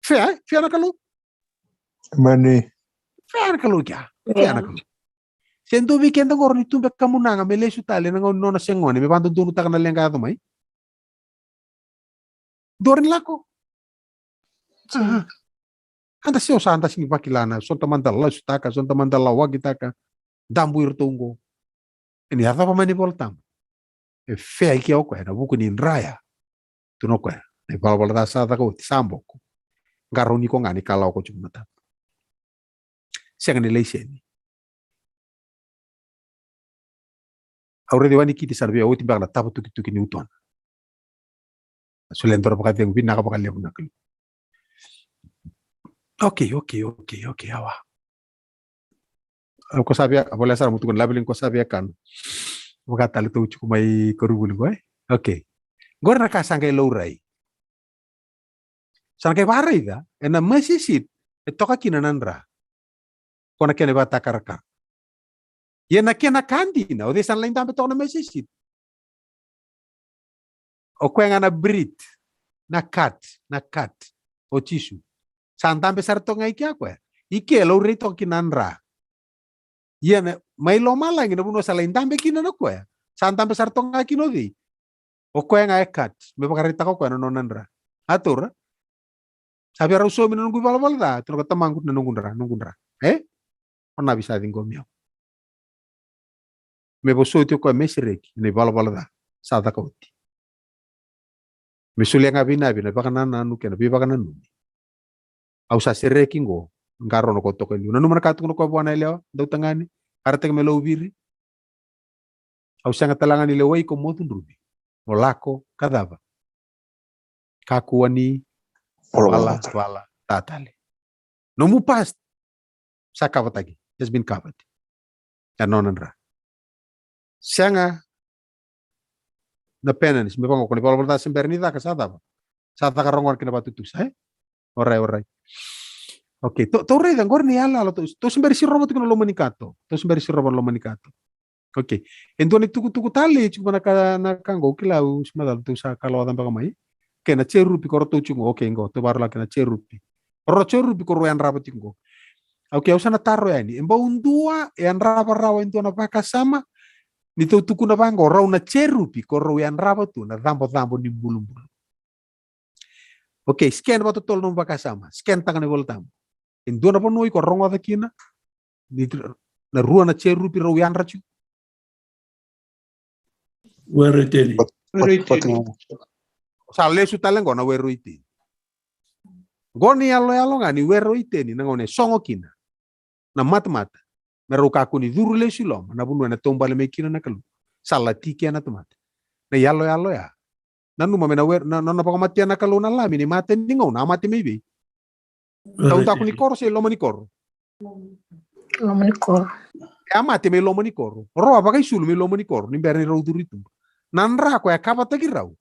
Fea, e? Fea na Kalou? Mani. Fea na Kalou kea? Fea na Kalou? Se dua vei keda qori ni tube kamunaga me lesu tale na gauna ni nona se gone, me vakadodonutaka na leqa yaco mai. Dua ni lako. Aha. Eda se osa, eda sigi vakila na, so da mada lasutaka, so da mada lawakitaka. Dabu iratou qo. E ni yacova mai na iVola Tabu. E fea i kea o koya na vuku ni dra ya? Tukuna o koya, na ivalavala ca sa caka oti sa boko. Qarauni iko ga ni ka lako tiko mataka. Sega ni laiseni. Au raica o Anikiti sa na via oti beka na tava tukituki ni utona. Solia e dua na vakacegu vinaka vakalevu na Kalou. Okay, okay, okay, okay, awa. Au ko sa via, a volea sara mo tukuna, laveliga ko sa via kana. Vakatale tou tiko mai koronivuli qo, e? Okay. Qori na ka sa qai laurai. Sa na qai vakaraica, ena mercy seat, e toka kina na dra. Ko na kena ivakatakarakara. Ia na kena ka dina, o cei sa na lai dabe toka na mercy seat? O koya ga na Brit, na Kat, na Kat, o Jisu. Sa dabe sara toka ga i kea o koya. I ke laurai toka kina na dra. Ia na, mai lomalagi na vanua sa lai dabe kina na koya. Sa dabe sara toka ga kina o cei? O koya ga e Kat, me vakaraitaka o koya na nona dra. A taura? Sa via rau saumi na noqu ivalavala ca, tukuna ko Tamaqu na noqu dra, noqu dra. E? O na visa ciqomi au. Me vosoti o koya me sereki, na ivalavala ca sa caka oti. Me solia ga vei Navi na vakanananu kei na veivakananumi. Au sa sereki qo, qarauna ko toka e liu. Nanuma na ka tukuna o koya vua na yalewa, dautagane, a raitaka me lauviri. Au sega tale ga ni lewai iko mo cudruvi. Mo lako, ka cava? Kakua ni valavala ca tale. Nomu past sa kavataki, has been covered. E nona dra. Sega na penance, me vaqo, ko ni valavala ca se bera ni caka, sa cava? Sa caka rogo na kena vatutusa, e? Orai, orai. Okay, tou, tou raica, qori ni yaloyalo, tou, tou se bera sirova tiko na loma ni kato. Tou se bera sirova na loma ni kato. Okay. E dua ni tukutuku tale, tiko na ka, na ka qo, kila au, se macala, tou sa kalawa ca beka mai. Okay, na jerupi, ko ratou tiko, okay, qo, tou vakarau lako na jerupi. Rau na jerupi, ko rau yadrava tiko qo. Okay, au sa na taro yani. E bau dua, e yadrava rawa, e dua na vakasama, ni tou tukuna vaqo, rau na jerupi, ko rau yadrava tu, na cabocabo ni bulubulu. Okay, scan vakatotolo nomu vakasama. Scan taka na iVola Tabu. E dua na vanua iko rogoca kina ni na rua na jerupi rau yadra tiko. Were i Teni. Were i Teni. Sa lesu tale qo na Were i Teni. Qo ni yaloyalo ga ni Were i Teni na gauna e sogo kina na matamata me rau kakua ni curu lesu i loma na vanua ena taubale mai kina na Kalou. Sa lati kea na tamata. Na yaloyalo ya. Nanuma me na Were, na, na, na vakamatea na Kalou na Lami ni mata ni gauna, a mate mai vei? Taudaku ni koro se loma ni koro? Loma ni koro. E a mate mai loma ni koro. Rau a vakaisulu mai loma ni koro ni bera ni rau curu i tuba. Na dra koya e kavataki rau,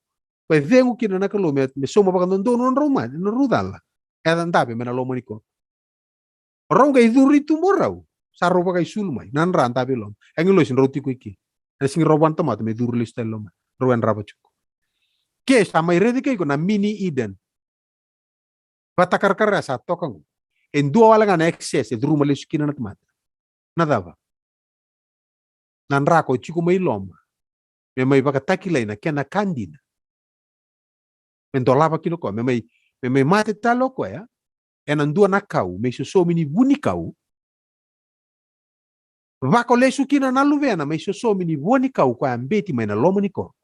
koya e cegu kina na Kalou me, me sauma vakadodonu na nodrau mate, na nodrau cala. E a dave mai na loma ni koro. Rau qai curu i tuba o rau, sa rau vakaisulu mai, na dra dave i loma. E agilosi drau tiko i ke. Ena sigi rau vua na tamata me curu lesu tale i loma, rau yadrava tiko. Ke sa mai raici kei iko na mini Eden. Vatakarakara sa toka qo. E dua wale ga na access e curuma lesu kina na tamata. Na cava? Na dra ko tiko mai loma me mai vakatakilai na kena ka dina. Me dolava kina o koya, me mai, me mai mate tale o koya ena dua na kau, me isosomi ni vunikau. Vako lesu kina na luvena me isosomi ni vunikau koya a beti mai na loma ni koro.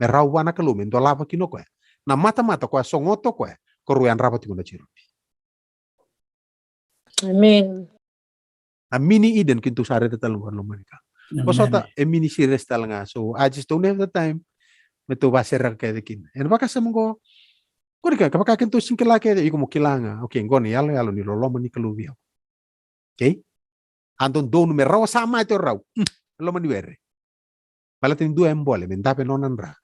Me rawa vua na Kalou me dolava kina o koya na matamata koya sogoto o koya, ko rau yadrava tiko na jerupi. Amen. Na mini Eden keitou sa raica tale qo na loma ni ka. Vosota, e mini series tale ga. So I just don't have the time me tou vasereka kece kina. Ena vakasama qo, ko ni ka, ka vaka keitou sega ni kila kece, iko mo kila ga. Okay, qo na yaloyalo ni loloma ni Kalou vei au. Okay? A dodonu me rawa sa mate o rau. Mm, loma ni were. Baleta ni dua e bole me dave nona dra.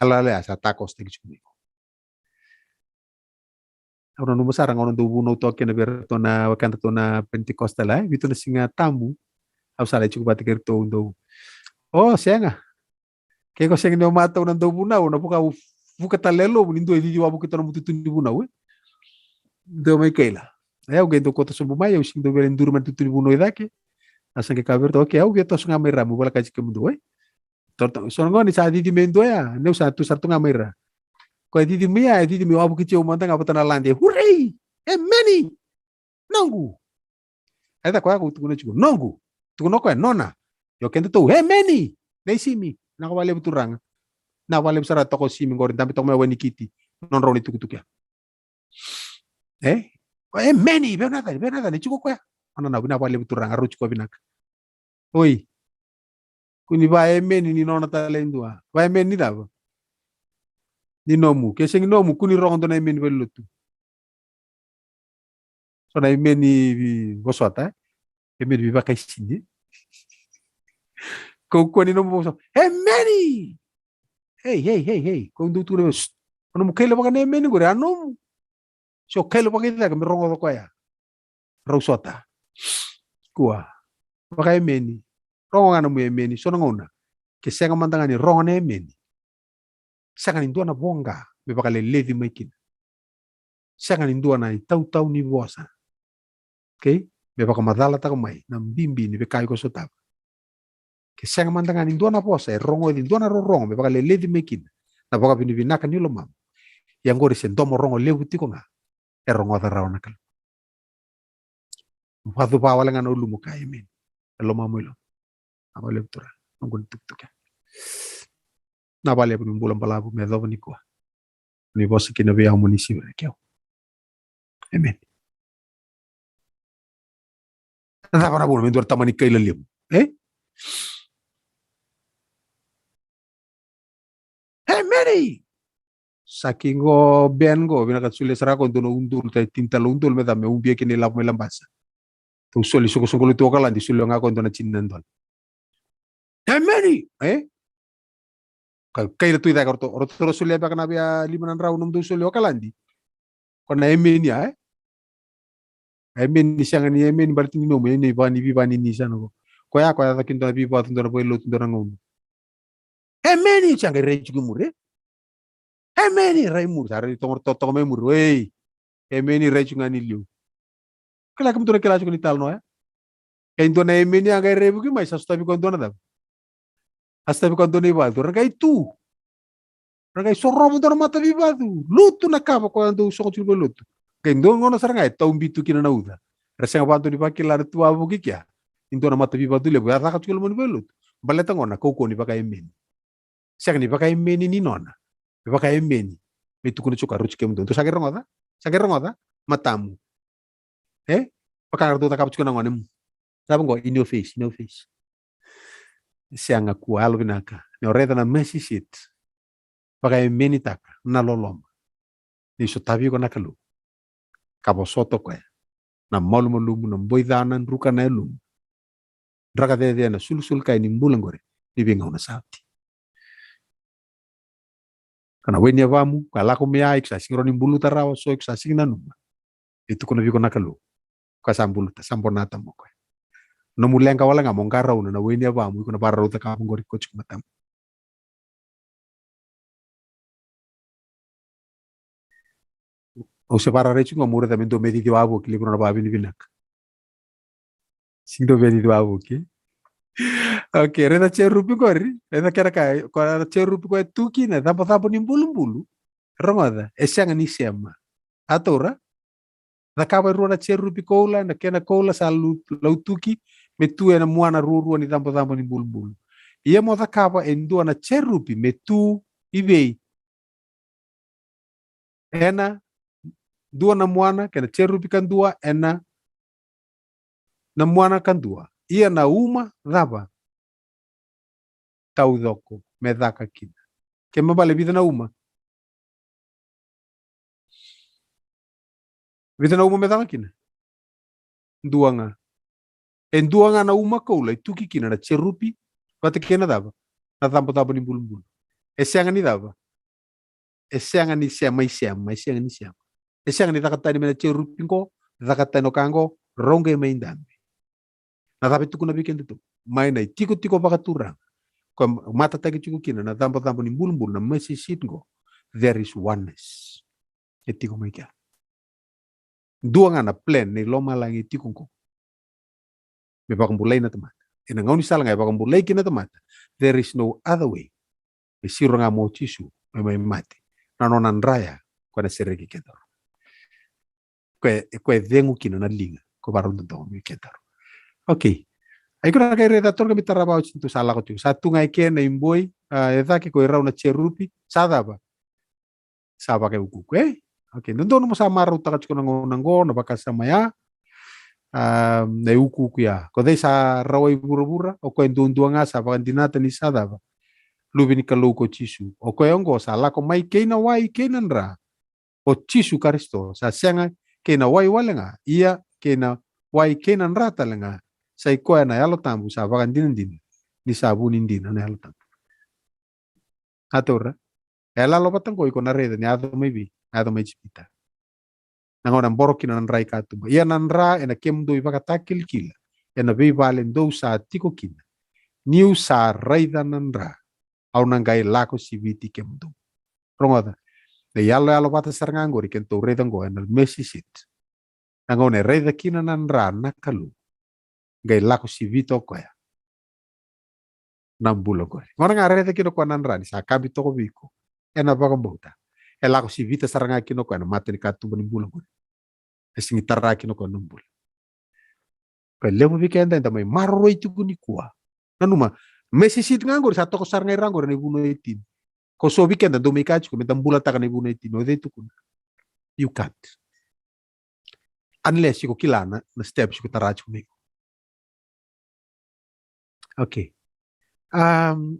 Yaloyalo ya sa takosotaki tiko mai. Au nanuma sara ga au na dau vunau toka kina vei iratou na wekadatou na Pentecostal, e vitu na Siga Tabu. Au sa lai tiko vata kei iratou dau. O, sega. Ke ko sega ni o matau na dau vunau, na vuka au vuka tale e lovo ni dua e cici wavoki tu na nomu tutu ni vunau, e. Dua mai kaila. E, au qai dau kauta sobu mai, au sega ni dau via lai duri mai na tutu ni vunau i cake. A sa qai kaya vei iratou, okay, au via toso ga mai ra meu volekati kemudou, e. Tou, tou, so na gauna ni sa cici mai e dua ya, niu sa tu sara tu ga mai ra. Koya e cici mai ya, e cici mai wavoki tiko mada ga vata na lade. Hooray! Emeni! Noqu! E ca koya ko tukuna tiko, noqu! Tukuna o koya, nona. Io kedatou, emeni! Nei Simi, vinaka vakalevu turaga. Vinaka vakalevu sara toka o Simi qori, dabe toka mai wai ni kiti. Nodrau na itukutuku ya. E? O, emeni, vei Nathan, vei Nathan, e tiko koya. Nona na, vinaka vakalevu turaga, rau tiko vinaka. Oi. Kua ni va emeni ni nona tale e dua. Va emeni ni cava? Ni nomu. Ke sega ni nomu, kua ni rogo dua na emeni valenilotu. So na emeni veivosota, e? Emeni veivakaisini, e? Kaukauwa ni nomu vosota. Emeni! Ei, ei, ei, ei. Kau dau tukuna vei, shh. O nomu kaila vaka na emeni qori, a nomu. Se o kaila vaka i cake me rogoca o koya. Rau sota. Kua. Vakaemeni. Rogo ga na nomu emeni. So na gauna ke sega mada ga ni rogo na emeni, sega ni dua na voqa me vakaleleci mai kina. Sega ni dua na itautau ni vosa, okay, me vakamacalataka mai na bibi ni veika iko sotava. Ke sega mada ga ni dua na vosa e rogoci, dua na rorogo me vakaleleci mai kina na vakavinavinaka ni lomamu, ia qori se domo rogo levu tiko ga e rogoca rawa na Kalou. Vacuva wale ga na ulumu, kaya emeni. E lomamu i loma. Vinaka vakalevu turaga, noqu na tukutuku ya. Vinaka vakalevu ni bula balavu me yacova nikua. Ni vosa kina vei au mo ni sivira keu. Emeni. Na cava na vuna me dua na tamani kaila levu, e? Emeni. Sa ki qo Ben qo, vinaka, solia sara ko dua na udolu, tini tale udolu me cava, me ubia kina ilavo mai Labasa. Tou soli soqosoqo lotu Okaladi, solia ga ko dua na tini na dola. Emeni, e? Ka, kaila tu i cake, o ratou, o ratou solia beka na via lima na drau nomudou soli Okaladi. Ko na emeni ya, e? Emeni, sega ni emeni baleta ni nomu, emeni vaka ni veivakanini sara qo. Koya, koya caka kina dua na veivacu, dua na veilotu, dua na gauna. Emeni, sa qai rai tiko i muri, e? Emeni, rai muri, sa rai toka, toka mai muri, ei. Emeni, rai tiko ga ni liu. Kila kemudou na kila tiko ni talanoa ya. E dua na emeni ya qai rai vuki mai, sa sotavi koya dua na cava? A sotavi koya dua na ivacu, ra qai tu. Ra qai sorova dua na mataveivatu, lutu na kava koya dau sogo tiko i lotu. Qai dua na gauna sara ga e taubi tu kina na uca. Ra sega vakadua ni vakila na tu wavoki kea ni dua na mataveivatu levu e a caka tiko i loma ni vale ni lotu. Baleta gona na kaukauwa ni vakaemeni. Sega ni vakaemeni ni nona. Me vakaemeni me tukuna tiko, rau tiko kemudou. Dou sa qai rogoca? Sa qai rogoca? Matamu. E? Vaka ratou cakava tiko na gone. Cava qo? In your face, in your face. Sega, kua, yalovinaka. Ni o raica na mercy seat, vakaemenitaka na loloma. Ni sotavi iko na Kalou ka vosota o koya na malumalumu, na boi ca, na druka, na yalumu, draka cecere, na sulusulu kai ni bula qori ni veigauna sa oti. Ka na wai ni yavamu ka lako mai, iko sa sega ni rawa ni buluta rawa, so iko sa sega ni nanuma. E tukuna vei iko na Kalou, ka sa buluta, sa bonata mo koya. Nomu leqa wale ga mo qarauna na wai ni yavamu, iko na vakarau cakava qori ko tiko matamu. Au se vararai tiko ga mo raica me dua me cici wavoki, levu na vakavinavinaka. Sega ni dua me cici wavoki. Okay, raica na jerupi qori, raica kena ka, ko na jerupi ko e tu kina e cabocabo ni bulubulu. Rogoca, e sega ni sema. A taura, cakava e rua na jerupi koula, na kena koula sa lu-, lautuki me tu ena muana ruarua ni cabocabo ni bulubulu. Ia mo cakava e dua na jerupi me tu i vei? Ena dua na muana, kei na jerupi kadua ena na muana kadua. Ia na uma cava? Taucoko me caka kina. Kena ibalebale, vica na uma? Vica na uma me caka kina? Dua ga. E dua ga na uma koula e tuki kina na jerupi vata kei na cava? Na cabocabo ni bulubulu. E sega ni cava? E sega ni sema, i sema, e sega ni sema. E sega ni caka tani mai na jerupi qo, caka tani o ka qo, rau qai mai dabe. Na cava e tukuna vei kedatou? Mai na itikotiko vakaturaga ko e matataki tiko kina na cabocabo ni bulubulu, na mercy seat qo, there is oneness. E tiko mai kea. Dua ga na plan nei lomalagi e tiko qo. Me vakabulai na tamata. Ena gaunisala ga e vakabulai kina na tamata. There is no other way. E siro ga mo Jisu me mai mate. Na nona dra ya, koya na sereki keda. Koya, koya e cegu kina na liga. Ko varau dodonu me keda. Okay. Ai ko na kai raica toka me tarava oti tu sa lako tu. Sa tu ga e kena i boi, a, e cake ko e rau na cherubi. Sa cava? Sa vakaiukuuku, e? Okay, dodonu mo sa marautaka tiko na gauna qo, na vakasama ya. A, na iukuuku ya. Ko cei sa rawai vuravura, o koya duadua ga sa vakadinata ni sa cava? Luve ni Kalou ko Jisu. O koya oqo sa lako mai kei na wai kei na dra. O Jisu Karisito, sa sega kei na wai wale ga, ia kei na wai kei na dra tale ga. Sa i koya na Yalo Tabu sa vakadinadina, ni sa vu ni dina na Yalo Tabu. A taura. E lalo vata qo iko na raica ni yaco mai vei, yaco mai Ijipita. Na gauna e boro kina na dra i katuba. Ia na dra ena kemudou ivakatakilakila, ena veivale dou sa tiko kina. Niu sa raica na dra, au na qai lako siviti kemudou. Rogoca. Na iyaloyalo vata sara ga qori kedatou raica qo ena mercy seat. Na gauna e raica kina na dra na Kalou. Qai lako sivita o koya na bula qori. Gauna ga raica kina o koya na dra ni sa kabi toka vei iko. Ena vakabauta. E lako sivita sara ga kina o koya na mata ni katuba ni bula qori. E sigi tara kina o koya na bula. Koya levu vei keda eda mai maroroi tiko nikua. Nanuma, mercy seat ga qori sa toka sara ga i ra qori na ivunau e tini. Ko so vei keda dou mai kaya tiko meda bulataka na ivunau e tini. O cei tukuna? You can't. Unless iko kila na, na steps iko tara tiko mai. Okay. Um,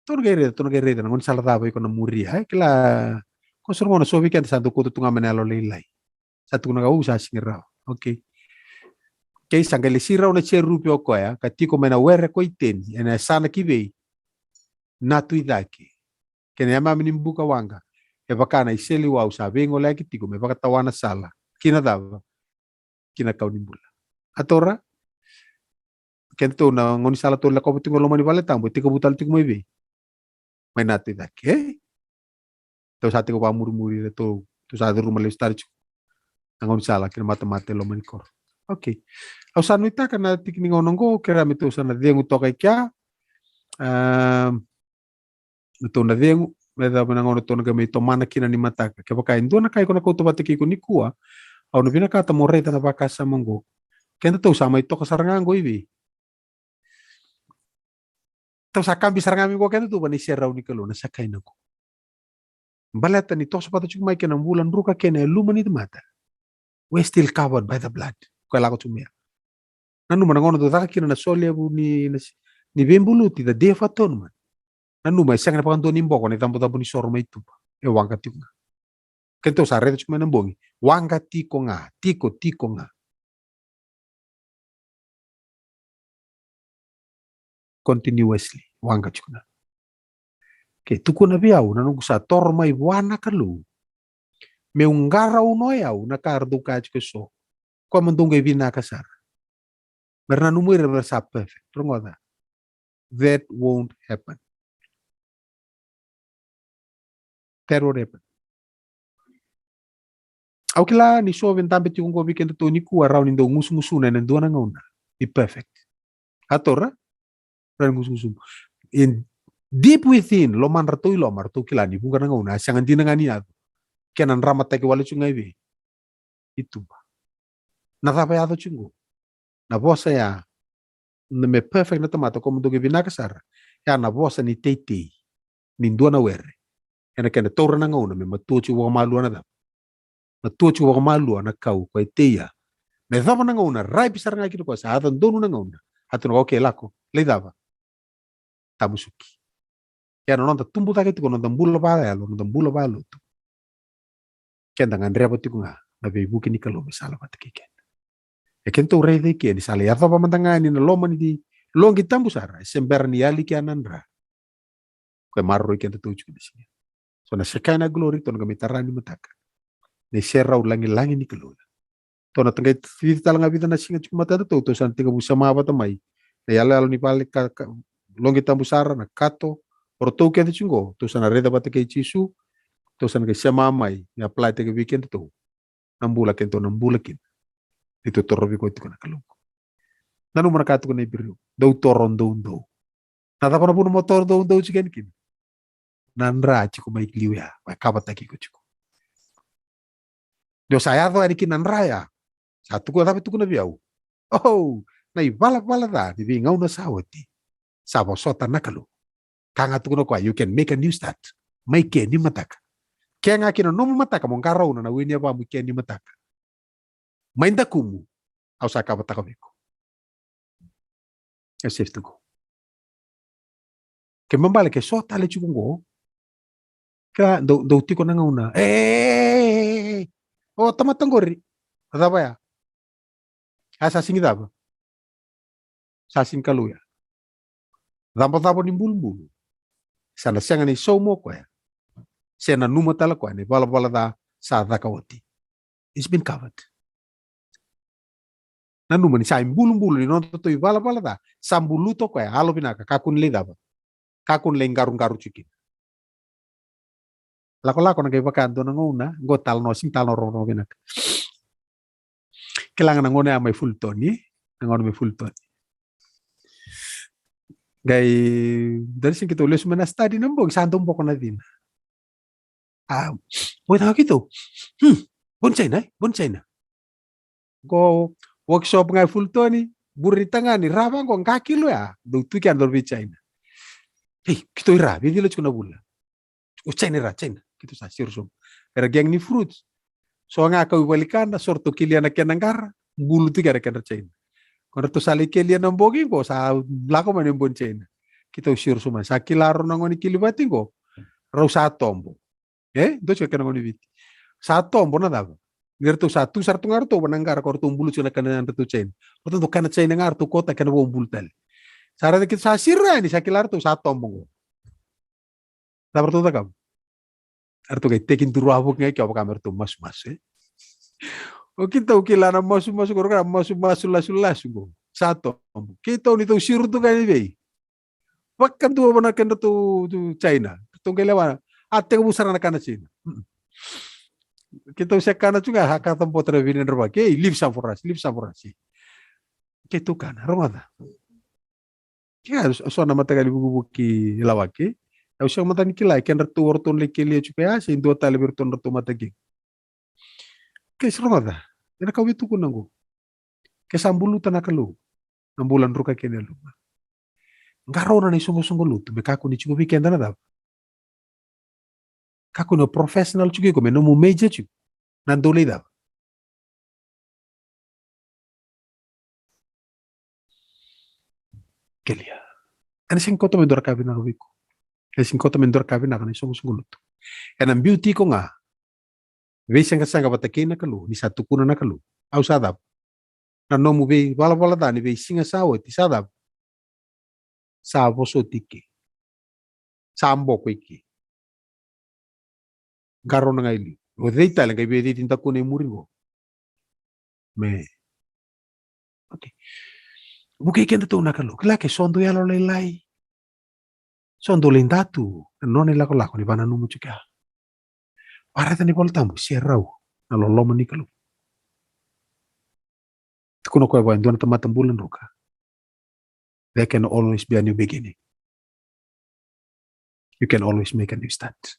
tou na qai raica, tou na qai raica na gaunisala cava iko na muria, e? Kila, ko sa rogo na so vei keda sa dau kauta tu ga mai na yalolailai. Sa tukuna ga, u, sa sega ni rawa. Okay. Okay, sa qai lesi rau na cherubi o koya, ka tiko mai na were ko Iteni, ena yasana ki vei? Natu i cake. Kei na yamami ni buka waqa, e vaka na iseleiwau sa veigoleyaki tiko me vakatawa na sala. Ki na cava? Ki na kau ni bula. A taura? Kedatou na gaunisala tou lakova tiko e loma ni vale tabu, e tekivu tale tiko mai vei? Mai natu i cake, e? Tou sa tiko vakamurimuri ira, tou, tou sa curuma lesu tale tiko. Na gaunisala kei na matamata e loma ni koro. Okay. Au sa nuitaka na tiki ni gauna qo, kerea me tou sa na cegu toka i kea. Ehm, me tou na cegu, me cava na gauna tou na qai mai tomana kina ni mataka. Kevaka e dua na ka iko na kauta vata kei iko nikua, au na vinakata mo raica na vakasama qo. Kedatou sa mai toka sara ga qo i vei? Tou sa kabi sara ga mai qo kedatou va na iserau ni Kalou, na Sakaina qo. Baleta ni toso vata tiko mai kei na bula druka kei na yaluma ni tamata. We're still covered by the blood. Koya lako tiko mai ya. Nanuma na gauna dou caka kina na solevu ni, na si-, ni veibuluti, the Day of Atonement. Nanuma e sega ni vakadua ni boko na icabocabo ni soro mai tuba. E waqa tiko ga. Kedatou sa raica tiko mai na bogi. Waqa tiko ga, tiko, tiko ga. Continuously, waqa tiko ga. Ke tukuna vei au na noqu sa toro mai vua na Kalou. Meu qarauna o yau na ka ratou kaya tiko eso. Koya mo dou qai vinaka sara. Me ra nanuma ira me ra sa perfect. Rogoca. That won't happen. That won't happen. Au kila ni so vei dabe tiko qo vei kedatou nikua rawa ni dau gusugusuna ena dua na gauna. Be perfect. A taura? Rawa ni gusugusuna. In deep within, lomadratou i loma, ratou kila ni vuqa na gauna, a sega dina ga ni yaco. Kena dramataki wale tiko ga i vei? I tuba. Na cava e yaco tiko qo? Na vosa ya, na me perfect na tamata, ko mo dou qai vinaka sara. Ya na vosa ni teitei ni dua na were. Ena kena taura na gauna me matua tiko vakamalua na cava? Matua tiko vakamalua na kau ko e tei ya. Me cava na gauna, ripe sara ga kina koya, sa yaco donu na gauna. A tukuna, okay, lako, lai cava? Tamusuki. Ia na noda tubu cake tiko, noda bula vakayalo, noda bula vakalotu. Keda gadreva tiko ga na veivuke ni Kalou me sala vata kei keda. E kedatou raica i ke ni sa lai yacova mada ga yani na loma ni loqi tabu sara, e se bera ni yali kea na dra. Koya e maroroi kedatou tiko na siga. So na Shekinah glory, tou na qai mai tara ni mataka. Na iserau lagilagi ni Kalou. Tou na qai vica tale ga, vica na siga tiko matata tou, tou sa na tekivu sema vata mai na iyaloyalo ni vale ka, ka, loqi tabu sara, na kato, o ratou kece tiko qo, tou sa na raica vata kei Jisu, Tou sa na qai sema mai me apply-taki vei kedatou na bula kedatou na bula kina. Ni tou torovi koya tiko na Kalou. Nanuma na ka tukuna na Iperiu, dou toro doudou. Na cava na vuna mo toro doudou tiko yani kina? Na dra tiko mai liu ya, mai kavataki iko tiko. Ni o sa yaco yani kina na dra ya, sa tukuna, cava e tukuna vei au? Oh, na ivalavala ca ni veigauna sa oti sa vosota na Kalou. Ka ga tukuna o koya, you can make a new start. Mai ke ni mataka. Ke ga kina nomu mataka mo qarauna na weni yavamu ke ni mataka. Mai dakumu, au sa kavataka vei iko. E safe to go. Ke mabale ke so tale tiko qo. Kila dou, dou tiko na gauna. E, e, e, e, e. O tamata qori. A cava ya? A sa sigi cava? Sa sigi Kalou ya. Cabocabo ni bulubulu. Sa na sega ni sauma o koya. Se nanuma tale o koya na ivalavala ca sa caka oti. It's been covered. Nanuma ni sa ibulubulu ni nodatou ivalavala ca, sa buluta o koya, yalo vinaka, kakua ni lai cava? Kakua ni lai qaruqaru tiko kina. Lakolako na qai vaka dua na gauna, qo talanoa, sega ni talanoa rogorogo vinaka. Kila ga na gauna ya mai Fulton, na gauna mai Fulton. Qai, dua na siga keitou lesu mai na study na bogi, sa dau boko na cina. A, boi taka keitou. Hmm, boni China, e? Boni China. Qo workshop ga e Fulton, buri tagane, rava qo, qa kilo ya. Dou tu kea dou vei China. Ei, keitou ira, vei cila tiko na vula. O China ira, China. Keitou sa siro sobu. Era gang ni fruits. So ga kau i valikana, so ratou kelia na kena qara, bulu tiko era kedra China. Ko ratou sa lai kelia na bogi qo, sa lako mai na boni China. Keitou siro sobu mai. Sa kila rau na gone kilivati qo. Rau sa tobo. E? Dou tiko kena gone Viti. Sa tobo na cava? Ni ratou sa tu sara tu ga ratou, va na qara ko ratou bulu tiko na kena ratou China. Ratou dau kana China ga ratou kota kena vo bulu tale. Sa raica keitou sa siro yani, sa kila ratou sa tobo qo. Cava ratou cakava? Ratou qai tekiduru wavoki ga i ke, vaka me ratou masumasu, e? O keitou kila na masumasu qo, na masumasu lasulasu qo. Sa tobo. Keitou ni tou siro tu ga ni vei. Vakadua vana kedratou tu China. Ratou qai lewa. A tekivu sara na kana China. Mm. Keitou se kana tu ga, a ka tabota na vinadra vaki. Ei, leave some for us, leave some for us. Keitou kana, rogoca. Kea so na mataqali vukivuki lawaki. Au sega mada ni kila, kedratou o ratou na lai kelia tiko ya, se dua tale vei ratou na ratou mataqali. Ke se rogoca, ena kau vei tukuna qo. Ke sa buluta na Kalou, na bula druka kei na yaluma. Qarauna na isoqosoqo lotu, me kakua ni tiko vei keda na cava? Kakua ni o professional tiko iko, me nomu major tiko. Na dou lai cava? Kelia. Ena sega ni kauta mai dua na ka vinaka vei iko. Ena sega ni kauta mai dua na ka vinaka na isoqosoqo lotu. Ena biuti iko ga. Veisegasaga vata kei na Kalou, ni sa tukuna na Kalou. Au sa cava? Na nomu veivalavala ca ni veisiga sa oti, sa cava? Sa vosoti ike. Sa boko ike. Qarauna ga i liu. O cei tale qai veiciti dakuna i muri qo? Me. Okay. Vukei kedatou na Kalou. Kila ke so dou yalo lailai. So dou lai datu. Na nona ilakolako ni vananuma tiko ya. Vareta ni Vola Tabu, se rau na loloma ni Kalou. Tukuna o koya vua e dua na tamata bula druka. There can always be a new beginning. You can always make a new start.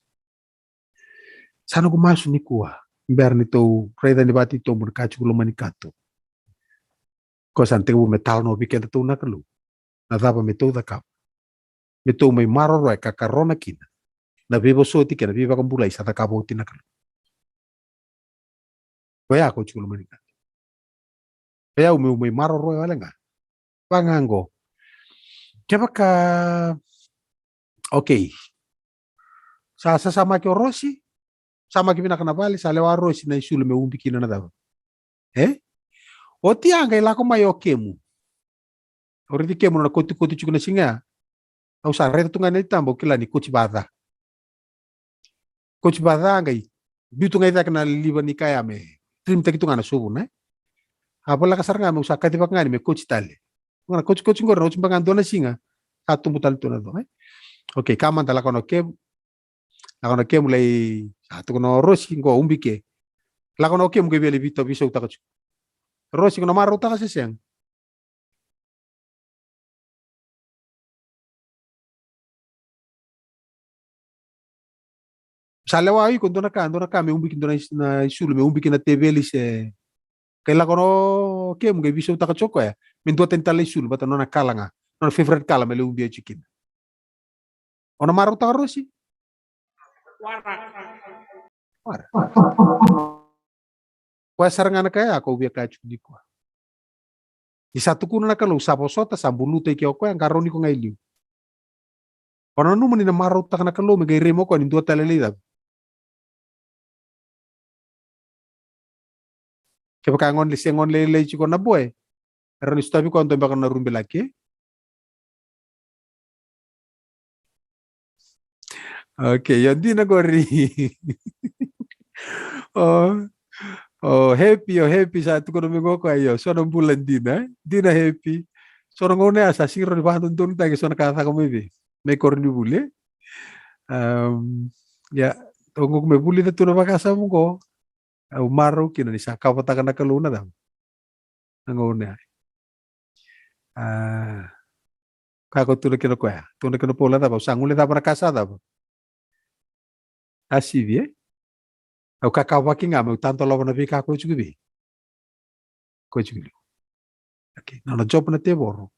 Sa noqu masu nikua, bera ni tou raica ni vakatitobu na ka tiko loma ni kato. Ko sa na tekivu me talanoa vei kedatou na Kalou. Na cava me tou cakava? Me tou mai maroroya ka karona kina na veivosoti kei na veivakabulai sa cakava oti na Kalou. Oya ko tiko loma ni kato. Oya au meu mai maroroya wale ga. Vaga qo. Kevaka, okay. Sa sasamaki o Rosi, samaki vinaka na vale, sa lewa Rosi na isulu me ubi kina na cava. E? Oti a qai lako mai o Kemu. Au raici Kemu na kotikoti tiko na siga ya. Au sa raica tu ga na itaba, au kila ni koti vaca. Koti vaca qai biu tu ga i cake na liva ni kaya me trim taki tu ga na sovu, ne? A voleka sara ga me au sa kacivaka ga ni me koti tale. Ga na kotikoti qori na oti beka ga dua na siga sa tubu tale tu na co, ne? Okay, ka mada lako na Kemu. Lako na Kemu lai Sa tukuna o Rosi qo, ubi ke. Lako na o kemu qai via lai vita veisautaka tiko. Rosi, qo na marautaka se sega? Sa lewa iko dua na ka, dua na ka me ubi ki dua na is-, na isulu, me ubi ki na teveli se. Kai lako na o kemu qai veisautaka tiko o koya me duatani tale na isulu, vata na nona kala ga, nona favorite kala me lai ubi tiko kina. O na marautaka, Rosi? Waraka. Koya sara ga na ka ya kau via kaya tiko nikua. Ni sa tukuna na Kalou sa vosota, sa buluta i ke o koya, qarauni iko ga i liu. O na nanuma ni na marautaka na Kalou me qai rai mai o koya ni dua tale lai cava? Kevaka e gone, se gone lailai tiko na boy, e rawa ni sotavi koya dua beka na rubilaki. Okay, io, dina qori. O, o Happy, o Happy sa tukuna mai qo o koya, io, so na bula dina, e? Dina Happy. So na gauna ya sa sega ni rawa ni vakadodonutaki so na ka caka mai vei, mai koronivuli, e? Am, ia, o qo me vulica tu na vakasama qo. Au marau kina ni sa kavataka na Kalou na cava? Na gauna ya. A, ka ko tukuna kina o koya, tukuna kina o Paula cava, au sa gole cava na ka sa cava? A sivi, e? Au kakavaki ga meu tadolava na veika ko tiko vei, ko tiko liu. Okay, na nona job na tevoro.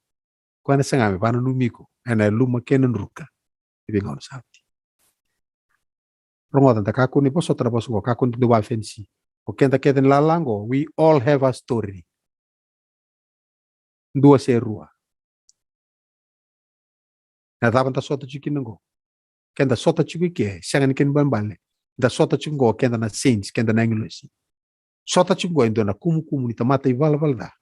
Koya na saga me vakananumi iko ena yaluma kei na druka. E veigauna sa oti. Rogoca, da kakua ni vosota na vosa qo, kakua ni dua vafenisi. O keda kece ni lala qo, we all have a story. Dua se rua. Na cava da sota tiko kina qo? Keda sota tiko i ke, sega ni kena ibalebale. Da sota tiko qo, keda na saints, keda na agilosi. Sota tiko qo e dua na kumukumu ni tamata ivalavala ca.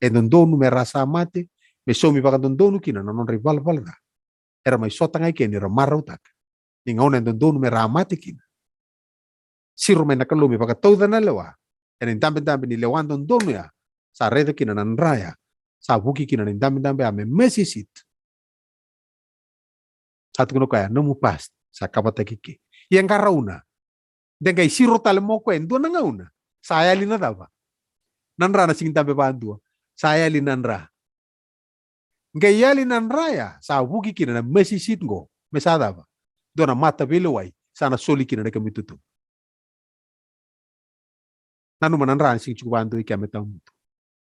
E dodonu me ra sa mate, me saumi vakadodonu kina na nodra ivalavala ca. Era mai sota ga i ke ni ra marautaka ni gauna e dodonu me ra mate kina, siro mai na Kalou me vakatauca na lewa ena idabedabe ni lewa dodonu ya. Sa raica kina na dra ya, sa vuki kina na idabedabe ya me mercy seat. Sa tukuna o koya, nomu past sa kavataki ke. Ia qarauna, de qai siro tale mai o koya e dua na gauna, sa yali na cava? Na dra na sega ni dabe vakadua. Sa yali na dra. Qai yali na dra ya, sa vuki kina na mercy seat qo me sa cava? Dua na mata veilewai sa na soli kina na kemu itutu. Nanuma, na dra ni sega ni tiko vakadua i kea me tawamudu.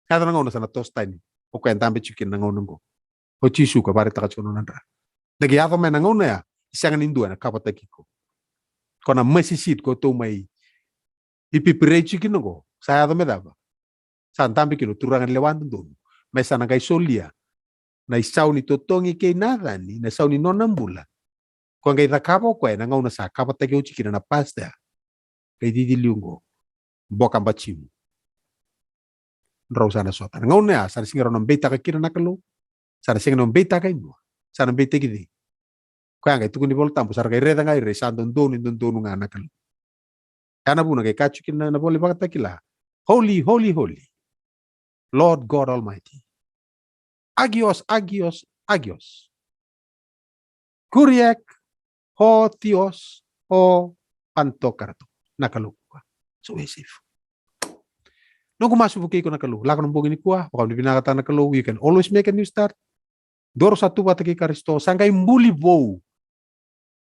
Yaco na gauna sa na toso tani o koya e dabe tiko kina na gauna qo. O Jisu ka vakaraitaka tiko na nona dra. Na qai yaco mai na gauna ya, e sega ni dua ena kavataki iko. Ko na mercy seat ko tou mai ipipirai tiko kina qo, sa yaco me cava? Sa dabe kina o turaga ni lewa dodonu, me sa na qai solia na isau ni totogi kei na yacani, na isau ni nona bula. Ko qai cakava o koya ena gauna sa kavataki oti kina na past ya. Qai cici liu qo, boka batimu. Drau sa na sota. Na gauna ya sa na sega ni rau na beitaka kina na Kalou. Sa na sega ni beitaka e dua. Sa na beitaki cei? Koya qai tukuni Vola Tabu, sa ra qai raica ga i ra sa dodonu, dodonu ga na Kalou. Ya na vuna qai kaya tiko kina na Vola Vakatakila, holy, holy, holy, Lord God Almighty. Agios, agios, agios. Kuriak, ho theos, ho pantokrator. Na Kalou. So we safe. Noqu masu vukei iko na Kalou. Lako na bogi nikua, vakavinavinakataka na Kalou, you can always make a new start. Dou sa tu vata kei Karisito, sa qai buli vou.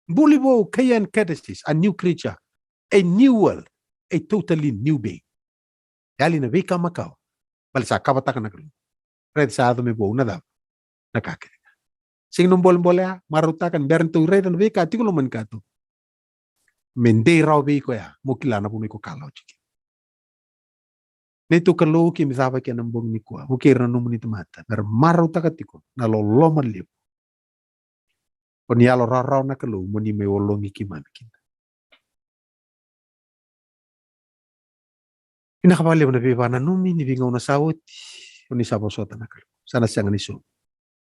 Buli vou, K N Genesis, a new creature, a new world, a totally new being. Yali na veika makawa, baleta sa kavataka na Kalou. Raica sa yaco me vou na cava? Na ka kece ga. Sega ni bolebole ya, marautaka ni bera ni tou raica na veika tiko loma ni katuba. Me dei rawa vei iko ya, mo kila na vanua iko kalawa tiko kina. Neitou Kalou, keimami cava eke ena bogi nikua, vukei ira na nomuni tamata me ra marautaka tiko na loloma levu. O ni yalo rawarawa na Kalou, mo ni mai ologi keimami kina. Vinaka vakalevu na veivakananumi ni veigauna sa oti, o ni sa vosota na Kalou. Sa na sega ni saumi.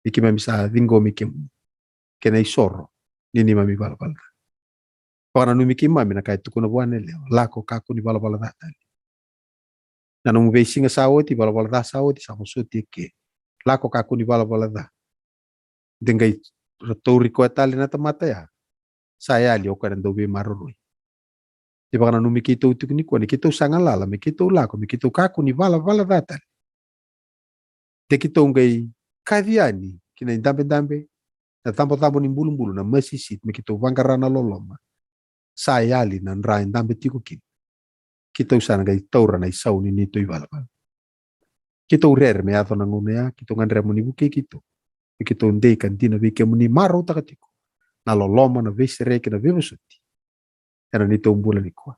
Ni keimami sa ciqomi kemuni kei na isoro ni neimami valavala ca. Vakananumi keimami na ka e tukuna vua na yalewa, lako kakua ni valavala ca tale. Na nomu veisiga sa oti, valavala ca sa oti, sa vosoti eke. Lako kakua ni valavala ca. De qai ra tauri koya tale na tamata ya, sa yali o koya na dauveimaroroi. Ni vakananumi keitou tiko nikua ni keitou sa galala, me keitou lako, me keitou kakua ni valavala ca tale. De keitou qai kaci yani ki na idabedabe, na cabocabo ni bulubulu, na mercy seat, me keitou vaqara na loloma. Sa yali na dra e dabe tiko kina. Keitou sa na qai taura na isau ni neitou ivalavala. Keitou rere me yaco na gauna ya, keitou gadreva mo ni vukei keitou. Me keitou dei ka dina vei kemuni, marautaka tiko na loloma, na veisereki, na veivosoti ena neitou bula nikua.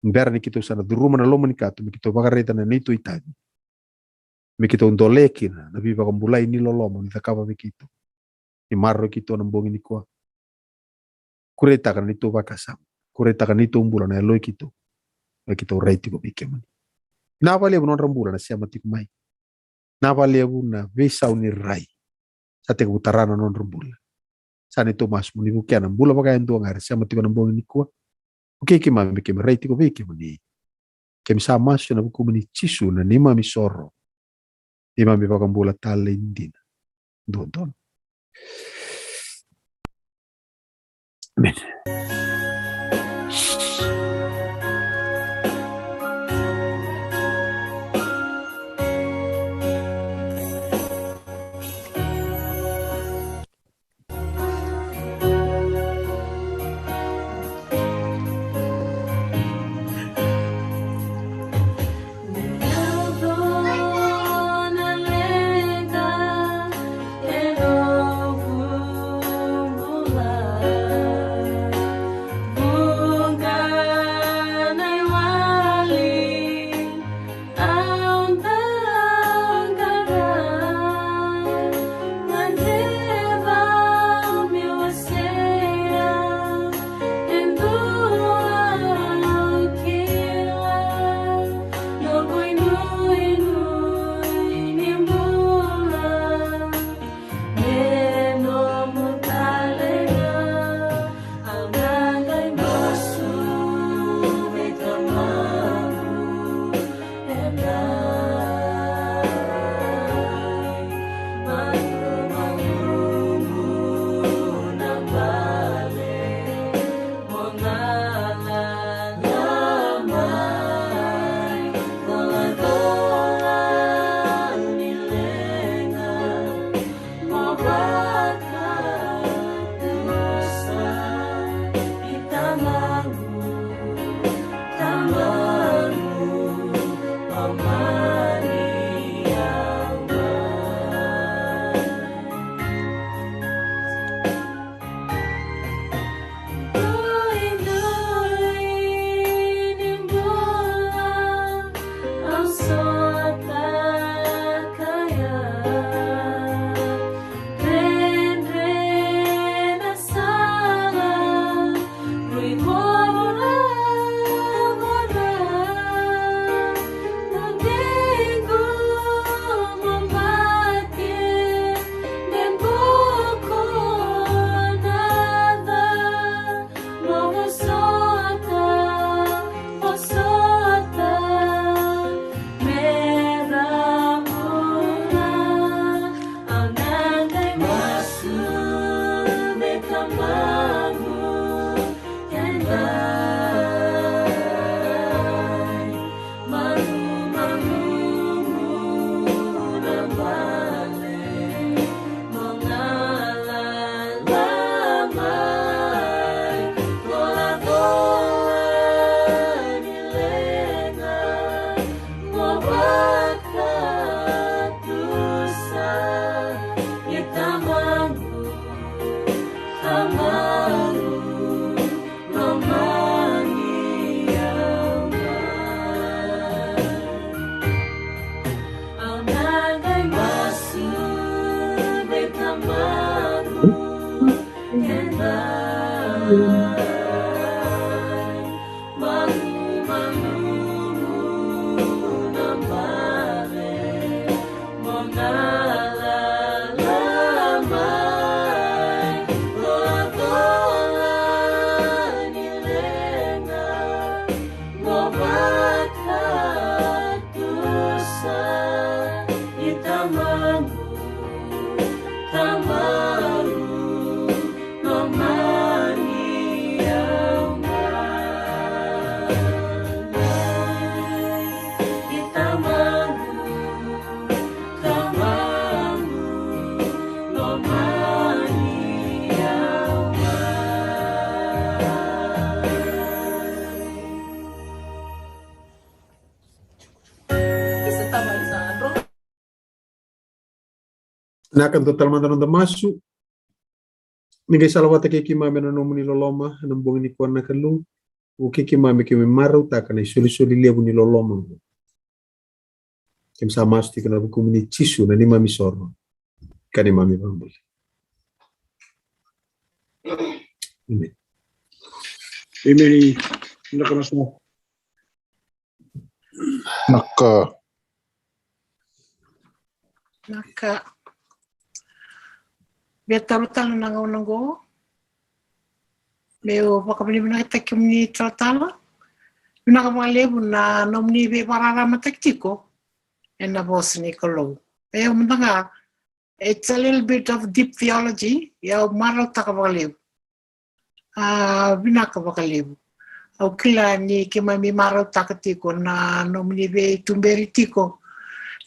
Bera ni keitou sa na curuma na loma ni kato, me keitou vakaraica na neitou itavi. Me keitou dole kina na veivakabulai ni loloma ni cakava vei keitou. Ni maroroi keitou na bogi nikua. Kureitaka na neitou vakasama, kureitaka na neitou bula na yaloi keitou. Me keitou rai tiko vei kemuni. Vinaka vakalevu na nodra bula na sema tiko mai. Vinaka vakalevu na veisau ni rai. Sa tekivu tara na nodra bula. Sa neitou masu mo ni vukea na bula vakayadua ga era sema tiko na bogi nikua. Vukei keimami me keimami rai tiko vei kemuni. Keimami sa masu ena vukumuni Jisu na neimami isoro, neimami ivakabula talei dina duadua. Amen. Na ka dua tale mada na noda masu. Ni qai salavata kei keimami ena nomuni loloma ena bogi nikua na Kalou. Vukei keimami keimami marautaka na isolisoli levu ni loloma oqo. Keimami sa masu tiko ena vukumuni Jisu na neimami isoro ka neimami ivakabula. Emeni. Emeni. Na ka na sa. Na ka. Na ka. Via taro tale na gauna oqo. Meu vakavinavinakataki kemuni talatala. Vinaka vakalevu na nomuni veivakararamataki tiko ena vosa ni Kalou. E au mada ga, it's a little bit of deep theology, e au marautaka vakalevu. A, vinaka vakalevu. Au kila ni keimami marautaka tiko na nomuni veituberi tiko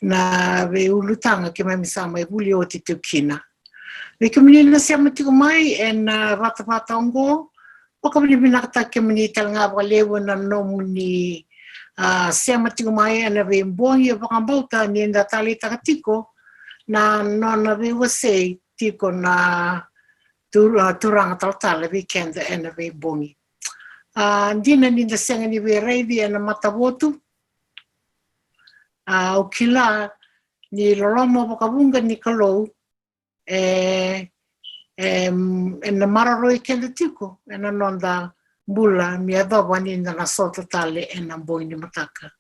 na veiulutaga keimami sa mai vuli oti tiko kina. Vei kemuni na sema tiko mai ena vatavata oqo, vakavinavinakataki kemuni tale ga vakalevu na nomuni, a, sema tiko mai ena veibogi, vakabauta ni da taleitaka tiko na nona veiwasei tiko na tur-, a, turaga talatala vei keda ena veibogi. A, dina ni da sega ni veiraici ena matavotu. A, au kila ni loloma vakavuqa ni Kalou e, e, ena maroroi keda tiko ena noda bula me yacova ni da na sota tale ena bogi ni mataka.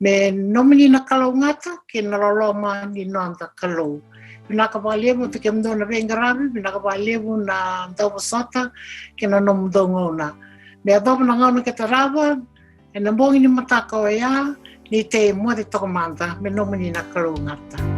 Me nomuni na kalougata kei na loloma ni noda Kalou. Vinaka vakalevu vei kemudou na veiqaravi, vinaka vakalevu na dauvosota kei na nomudou gauna. Me yacova na gauna ke tarava ena bogi ni mataka oya, ni tei moce toka mada, me nomuni na kalougata.